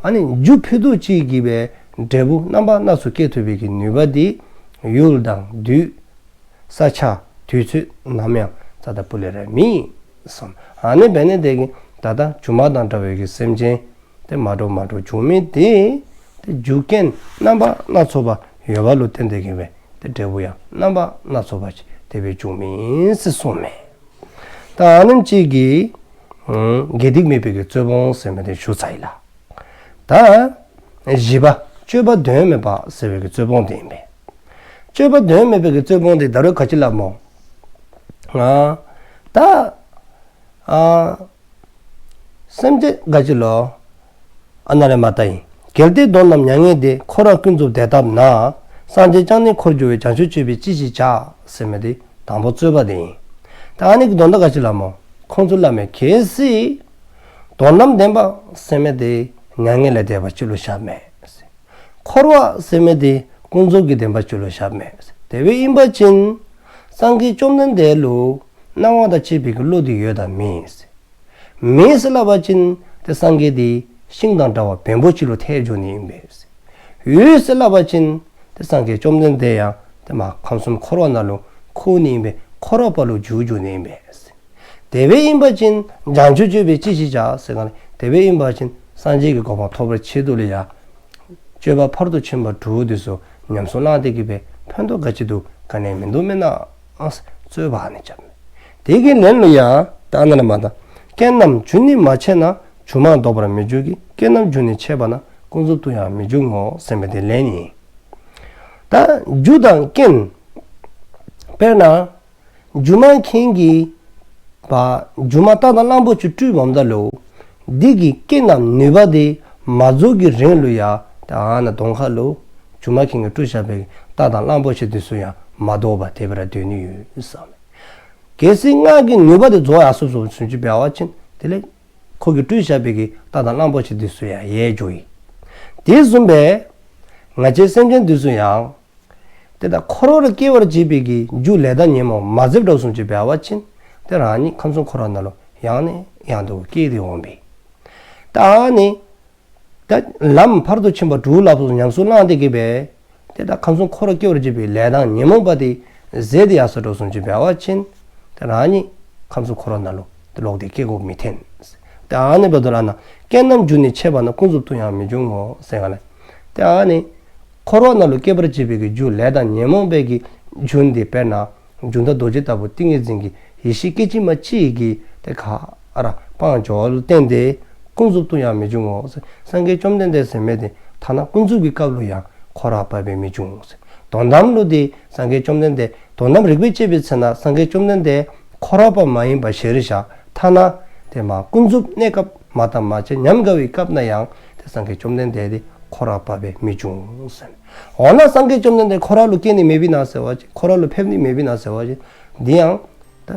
ཨ་ནི་རྒྱུ་ཕུན་ཚོགས་གཅིག་གིས་སྦེ་འབྲས་བུ་རྣམ་པ་སྣ་ཚོགས་སྐྱེ་ཐུབ་པའི་གི་ནུས་པ་དེ་ཡུལ་དང་དུས་ས་ཆ་དུས་ཚོད་ནམ་ཡང་རྩ་དང་པོ་ལས་ར་མེད་གསུངསམ་མས། ཨ་ནི་འབད་ནི་དེ་གིས་ད་ལྟ་སྒྱུ་མ་དང་འདྲ་བའི་གི་སེམས་ཅན་ཏེ་མ་འདྲཝ་མ་འདྲཝ་འབྱུང་མི་དེ་ཏེ་རྒྱུ་རྐྱེན་རྣམ་པ་སྣ་ཚོགས་པ་ཡོདཔ་ལུ་བརྟེན་ཏེ་གི་སྦེ་ཏེ་འབྲས་བུ་ཡང་རྣམ་པ་སྣ་ཚོགས་པ་ཅིག་དེ་སྦེ་འབྱུང་མི་ཨིན་ཟེར་གསུངསམ་མས། ད་ཨ་ནེམ་ཅིག་གིས་ཨ་དགེ་སྡིག་དམིགས་པའི་གི་རྩོད་སྤོང་ཟེར་མི་དེ་ཞུ་ཚར་ཡི་ལགས། ད་བཞི་པ་སྤྱོད་པ་དོན་མེད་པ་ཟེར་བའི་གི་རྩོད་སྤོང་དེ་ཨིན་པས། སྤྱོད་པ་དོན་མེད་པའི་གི་རྩོད་སྤོང་དེ་ད་རུང་ག་ཅི་སླབ་སྨོ། ཨ་ད་ཨ་སེམས་ཅན་ག་ཅི་ལོ། ཨ་ན་རེ་མ་ད་ཡིན། གལ་ཏེ་གདོན་རྣམས་མྱ་ངན་འདས། འཁོར་བར་ཀུན་རྫོབ་བདེ་ཐབས་ན། སངས་རྒྱས་ཀྱང་ནི་འཁོར་སྒྱུར་བའི། བྱང་ཆུབ་སྤྱོད་པས་ཅི་ཞིག་བྱ། ཟེར་མི་དེ་དང་པོ་རྩོད་པ་དེ་ཨིན། ད་ཨ་ནི་གི་དོན་དག་ག་ཅི་སླབ་སྨོ། ཁོང་ཚུ་སླབ་མས། གལ་སྲིད་གདོན་རྣམས་བདེན་པ་ཟེར་མི་དེ་མྱ་ངན་ལས་འདས་པ་ཅིག་ལུ་བཞག་མས། འཁོར་བ་ཟེར་མི་དེ་ཀུན་རྫོབ་ཀྱི་བདེན་པ་ཅིག་ལུ་བཞགཔ་མས། དེ་སྦེ་ཨིན་པ་ཅིན་སངས་རྒྱས་བཅོམ་ལྡན་འདས་ལུ་སྣང་བ་དང་བཅས་པའི་གི་བློ་དེ་ཡོད་དམ་མེད། མེད་ཟེར་སླབ་པ་ཅིན་ཏེ་སངས་རྒྱས་དེ་ཤིང་དང་འདྲ་བ་བེམ་པོ་ཅིག་ལུ་ཐལ་འགྱོ་ནི་ཨིན་པས། ཡོད་ཟེར་སླབ་པ་ཅིན་ཏེ་སངས་རྒྱས་བཅོམ་ལྡན་འདས་ཡང་ཏེ་མ་ཁམས་གསུམ་འཁོར་བ་ནང་ལུ་འཁོར་ནི་ཨིན་པས། འཁོར་བ་པ་ལུ་འགྱུར་འགྱོ་ནི་ཨིན་པས། དེ་སྦེ་ཨིན་པ་ཅིན་བྱང་ཆུབ་སྤྱོད་པས་ཅི་ཞིག་བྱ་ཟེར་ག་ལས། དེ་སྦེ་ཨིན་པ་ཅིན་སངས་རྒྱས་ཀྱི་གོ་འཕང་ཐོབ་པར་ཆེད་དུ་ལུ་ཡང་སྤྱོད་པ་ཕར་དུ་ཕྱིན་པ་དྲུག་དེ་ཚུ་ཉམས་སུ་བླངས་ཏེ་གི་སྦེ་ཕན་ཐོགས་ག་ཅི་འདུག། ག་ནི་ཡང་མིན་འདུག་མེན་ན། རྩོད་པ་ཨ་ནི་རྐྱབ་མས། དེ་གི་ལན་ལུ་ཡང་ད་ཨ་ནཱ་ལས་མར་ད། རྐྱེན་རྣམས་རྒྱུ་ནི་མ་ཆད་ན། རྒྱུ་མ་ལྡོག་པར་མི་འགྱུར་གྱི། རྐྱེན་རྣམས་རྒྱུ་ནི་ཆད་པ་ན། ཀུན་རྫོབ་ཏུ་ཡང་མི་འབྱུང་ངོ་། ཟེར་མི་དེ་ལན་ཨིན། ད་རྒྱུ་དང་རྐྱེན། དཔེར་ན་སྒྱུ་མ་མཁན་གྱིས་པ་སྒྱུ་མ་རྟ་དང་གླང་པོ་ཆེ་སྤྲུལ་འོངམ་ད་ལུ་དེ་གི་རྐྱེན་དང་ནུས་པ་དེ་མ་རྫོགས་ཀྱི་རིང་ལུ་ཡང་ད་ཨ་ནཱ་གདོང་ཁ་ལུ་སྒྱུ་མ་མཁན་གྱིས་སྤྲུལ་བཞག་པའི་རྟ་དང་གླང་པོ་ཆེ་དེ་ཚུ་ཡང་མ་ལྡོག་པར་དེ་སྦེ་ར་སྡོད་ནི་ཡོད་ཟེར་མས། གལ་སྲིད་སྔགས་ཀྱི་ནུས་པ་དེ་རྫོགས་ཡར་སོ་སོ་སུན་ཅི་འབད་བ་ཅིན་དེ་ལས་ཁོ་གིས་སྤྲུལ་བཞག་པའི་གི་རྟ་དང་གླང་པོ་ཆེ་དེ་ཚུ་ཡང་ཡལ་འགྱོ་ཡི། དེ་བཟུམ་སྦེ་ང་བཅས་སེམས་ཅན་དེ་ཚུ་ཡང་ཏེ་ད་འཁོར་བ་ལུ་སྐྱེ་བར་བྱེད་པའི་གི་རྒྱུ་ལས་དང་ཉོན་མོངས་མ་ཟད་དོ་སུན་ཅི་འབད་བ་ཅིན་ཏེ་རང་ཉིད་ཁམས་གསུམ་འཁོར་བ་ནང་ལུ་ཡང་ནས་ཡང་དུ་སྐྱེ་སྟེ་འོང་པས། ད་ཨ་ནི་ད་ལམ་ཕར་དུ་ཕྱིན་པ་དྲུག་ལ་སོགས་ཉམས་སུ་བླངས་ཏེ་གི་སྦེ་ཏེ་ད་ཁམས་གསུམ་འཁོར་བ་སྐྱེ་བར་བྱེད་པའི་ལས་དང་ཉོན་མོངས་པ་དེ་ཟད་དེ་ཡར་སོ་དོ་སུན་ཅི་འབད་བ་ཅིན་ཏེ་རང་ཉིད་ཁམས་གསུམ་འཁོར་བ་ནང་ལུ་ཏེ་ལོག་སྟེ་སྐྱེ་དགོཔ་མི་འཐོན། ཏེ་ཨ་ནི་འབདཝ་ད་ལུ་ཨ་ནཱ་རྐྱེན་རྣམས་རྒྱུ་ནི་ཆད་པ་ན། ཀུན་རྫོབ་ཏུ་ཡང་མི་འབྱུང་ངོ་ཟེར་ག་ལས། ཏེ་ཨ་ནི་འཁོར་བ་ནང་ལུ་སྐྱེ་བར་བྱེད་པའི་གི་རྒྱུ་ལས་དང་ཉོན་མོངས་པའི་གི་རྒྱུན་དེ་དཔེར་ན་འཇུག་ལྡན་རྡོ་རྗེ་ལྟ་བུ་ཏིང་ངེ་འཛིན་གྱི་ཡེ་ཤེས་སྐད་ཅིག་མ་གཅིག་གིས་ཏེ་ག་ར་སྤང་འགྱོ་བ་ལུ་བརྟེན་ཏེ་ཀུན་རྫོབ་ཏུ་ཡང་མི་འབྱུང་ངོ་ཟེར། སངས་རྒྱས་བཅོམ་ལྡན་འདས་ཟེར་མི་དེ་ཐ་ན་ཀུན་རྫོབ་ཀྱི་སྐབས་ལུ་ཡང་འཁོར་བ་པ་སྦེ་མི་འབྱུང་ཟེར། དོན་དམ་ལུ་དེ་སངས་རྒྱས་བཅོམ་ལྡན་འདས་དོན་དམ་རིགས་པས་དཔྱད་པའི་ཚེ་ན་སངས་རྒྱས་བཅོམ་ལྡན་འདས་འཁོར་བ་པ་མ་ཡིན་པ་གཞིར་བཞག། ཐ་ན་ཏེ་མ་ཀུན་རྫོབ་གནས་སྐབས་མ་དང་མ་བཅས་ཉམས་དགའ་བའི་སྐབས་ན་ཡང་ཏེ་སངས་རྒྱས་བཅོམ་ལྡན་འདས་དེ་འཁོར་བ་པ་སྦེ་མི་འབྱུང་ཟེར། འོ་ན་སངས་རྒྱས་བཅོམ་ལྡན་འདས་འཁོར་བ་ལུ་སྐྱེ་ནི་མེད་པས་ན་ཟེར་བ་ཅིན་འཁོར་བ་ལུ་ཕེབས་ནི་མེད་པས་ན་ཟེར་བ་ཅིན་དེ་ཡང་ད་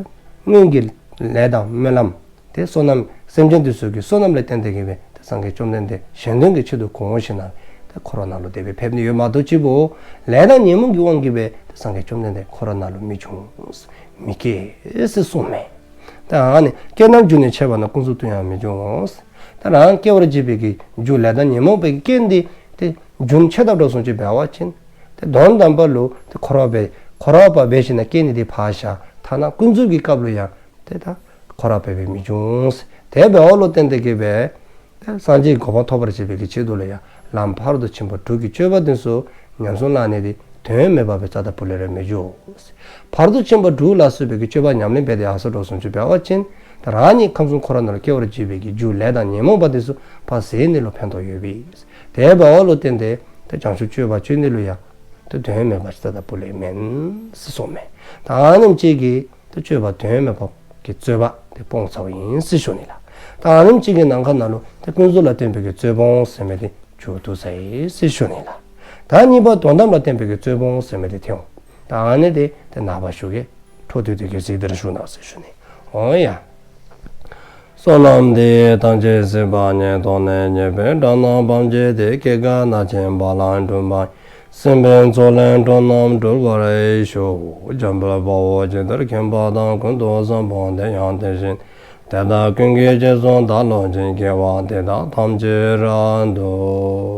སྔོན་གྱི་ལས་དང་སྨོན་ལམ་ཏེ་བསོད་ནམས་སེམས་ཅན་དེ་ཚུ་གི་བསོད་ནམས་ལས་བརྟེན་ཏེ་གི་སྦེ་ཏེ་སངས་རྒྱས་བཅོམ་ལྡན་འདས་གཞན་དོན་གྱི་ཆེད་དུ་དགོངས་ཞིནམ་ལས་ཏེ་འཁོར་བ་ནང་ལུ་དེ་སྦེ་ཕེབས་ནི་ཡོད་མ་གཏོགས་ཅིག་པོ་ལས་དང་ཉོན་མོངས་ཀྱི་དབང་གིས་སྦེ་ཏེ་སངས་རྒྱས་བཅོམ་ལྡན་འདས་འཁོར་བ་ནང་ལུ་མི་འབྱུང་མི་སྐྱེ་ཟེར་གསུངས་མས། ད་ཨ་ནི་རྐྱེན་རྣམས་རྒྱུ་ནི་ཆད་པ་ན། ཀུན་རྫོབ་ཏུ་ཡང་མི་འབྱུང་ངོ་། ད་རང་སྐྱེ་བར་བྱེད་པའི་གི་རྒྱུ་ལས་དང་ཉོན་མོངས་པའི་གི་རྐྱེན་དེ་ཏེ་རྒྱུན་ཆད་དོ་སུན་ཅི་འབད་བ་ཅིན་ཏེ་དོན་དམ་པ་ལུ་ཏེ་འཁོར་བ་པ་འཁོར་བ་པ་སྦེ་ཞིནམ་ལས་སྐྱེ་ནི་དེ་ཕར་བཞག། ཐ་ན་ཀུན་རྫོབ་ཀྱི་སྐབས་ལུ་ཡང་ཏེ་ད་འཁོར་བ་པ་སྦེ་མི་འབྱུང་ཟེར། དེ་འབདཝ་ལུ་བརྟེན་ཏེ་གི་སྦེ་ཏེ་སངས་རྒྱས་གོ་འཕང་ཐོབ་པར་བྱེད་པའི་གི་ཆེད་དུ་ལུ་ཡང་ལམ་ཕར་དུ་ཕྱིན་པ་དྲུག་གི་སྤྱོད་པ་དེ་ཚུ་ཉམས་སུ་བླངས་ནི་དེ་དོན་མེད་པ་སྦེ་རྩ་དང་པོ་ལས་ར་མི་འགྱོ། ཕར་དུ་ཕྱིན་པ་དྲུག་ལ་སོགས་པའི་གི་སྤྱོད་པ་ཉམས་ལེན་འབད་དེ་ཡར་སོ་དོ་སུན་ཅི་འབད་བ་ཅིན་ད་རང་ཉིད་ཁམས་གསུམ་འཁོར་བ་ནང་ལུ་སྐྱེ་བར་བྱེད་པའི་གི་རྒྱུ་ལས་དང་ཉོན་མོངས་པ་དེ་ཚུ་ཕར་ཟད་ནི་ལུ་ཕན་ཐོགས་ཡོད་པས། དེ་འབདཝ་ལུ་བརྟེན་ཏེ་ཏེ་བྱང་ཆུབ་སྤྱོད་པ་སྤྱོད་ནི་ལུ་ཡང་ཏེ་དོན་མེད་པ་རྩ་དང་པོ་ལས་མེན་ཟེར་གསུངས་མས། ད་ཨ་ནེམ་ཅིག་གིས་ཏེ་སྤྱོད་པ་དོན་མེད་པ་གི་རྩོད་པ་དེ་སྤོང་ཚརཝ་ཨིན་ཟེར་ཞུ་ནི་ལགས། ད་ཨ་ནེམ་ཅིག་གི་ནང་ཁ་ནང་ལུ་ཏེ་ཀུན་རྫོབ་ལ་བརྟེན་པའི་གི་རྩོད་སྤོང་ཟེར་མི་དེ་མཇུག་བསྡུ་ཚར་ཡི་ཟེར་ཞུ་ནི་ལགས། ད་གཉིས་པ་དོན་དམ་ལ་བརྟེན་པའི་གི་རྩོད་སྤོང་ཟེར་མི་དེ་ཐོན་འོང་། ད་ཨ་ནི་དེ་ཏེ་ནངས་པ་ཞུ་གེ། འཕྲོ་མཐུད་དེ་གི་ཚིག་འདིར་ཞུ་གནང་ཟེར་ཞུ་ནི། འོང་ཡ། བསོད་ནམས་འདི་ཡིས་ཐམས་ཅད་གཟིགས་པ་ཉིད། ཐོབ་ནས་ཉེས་པའི་དགྲ་རྣམས་ཕམ་བྱས་ཏེ། སྐྱེ་རྒ་ན་འཆིའི་རྦ་རླབས་འཁྲུགས་པ་ཡི། སྲིད་པའི་མཚོ་ལས་འགྲོ་རྣམས་སྒྲོལ་བར་ཤོག། འཇམ་དཔལ་དཔའ་བོས་ཇི་ལྟར་མཁྱེན་པ་དང་། ཀུན་ཏུ་བཟང་པོ་དེ་ཡང་དེ་བཞིན་ཏེ། དེ་དག་ཀུན་གྱི་རྗེས་སུ་བདག་སློབ་ཅིང་། དགེ་བ་འདི་དག་ཐམས་ཅད་རབ་ཏུ་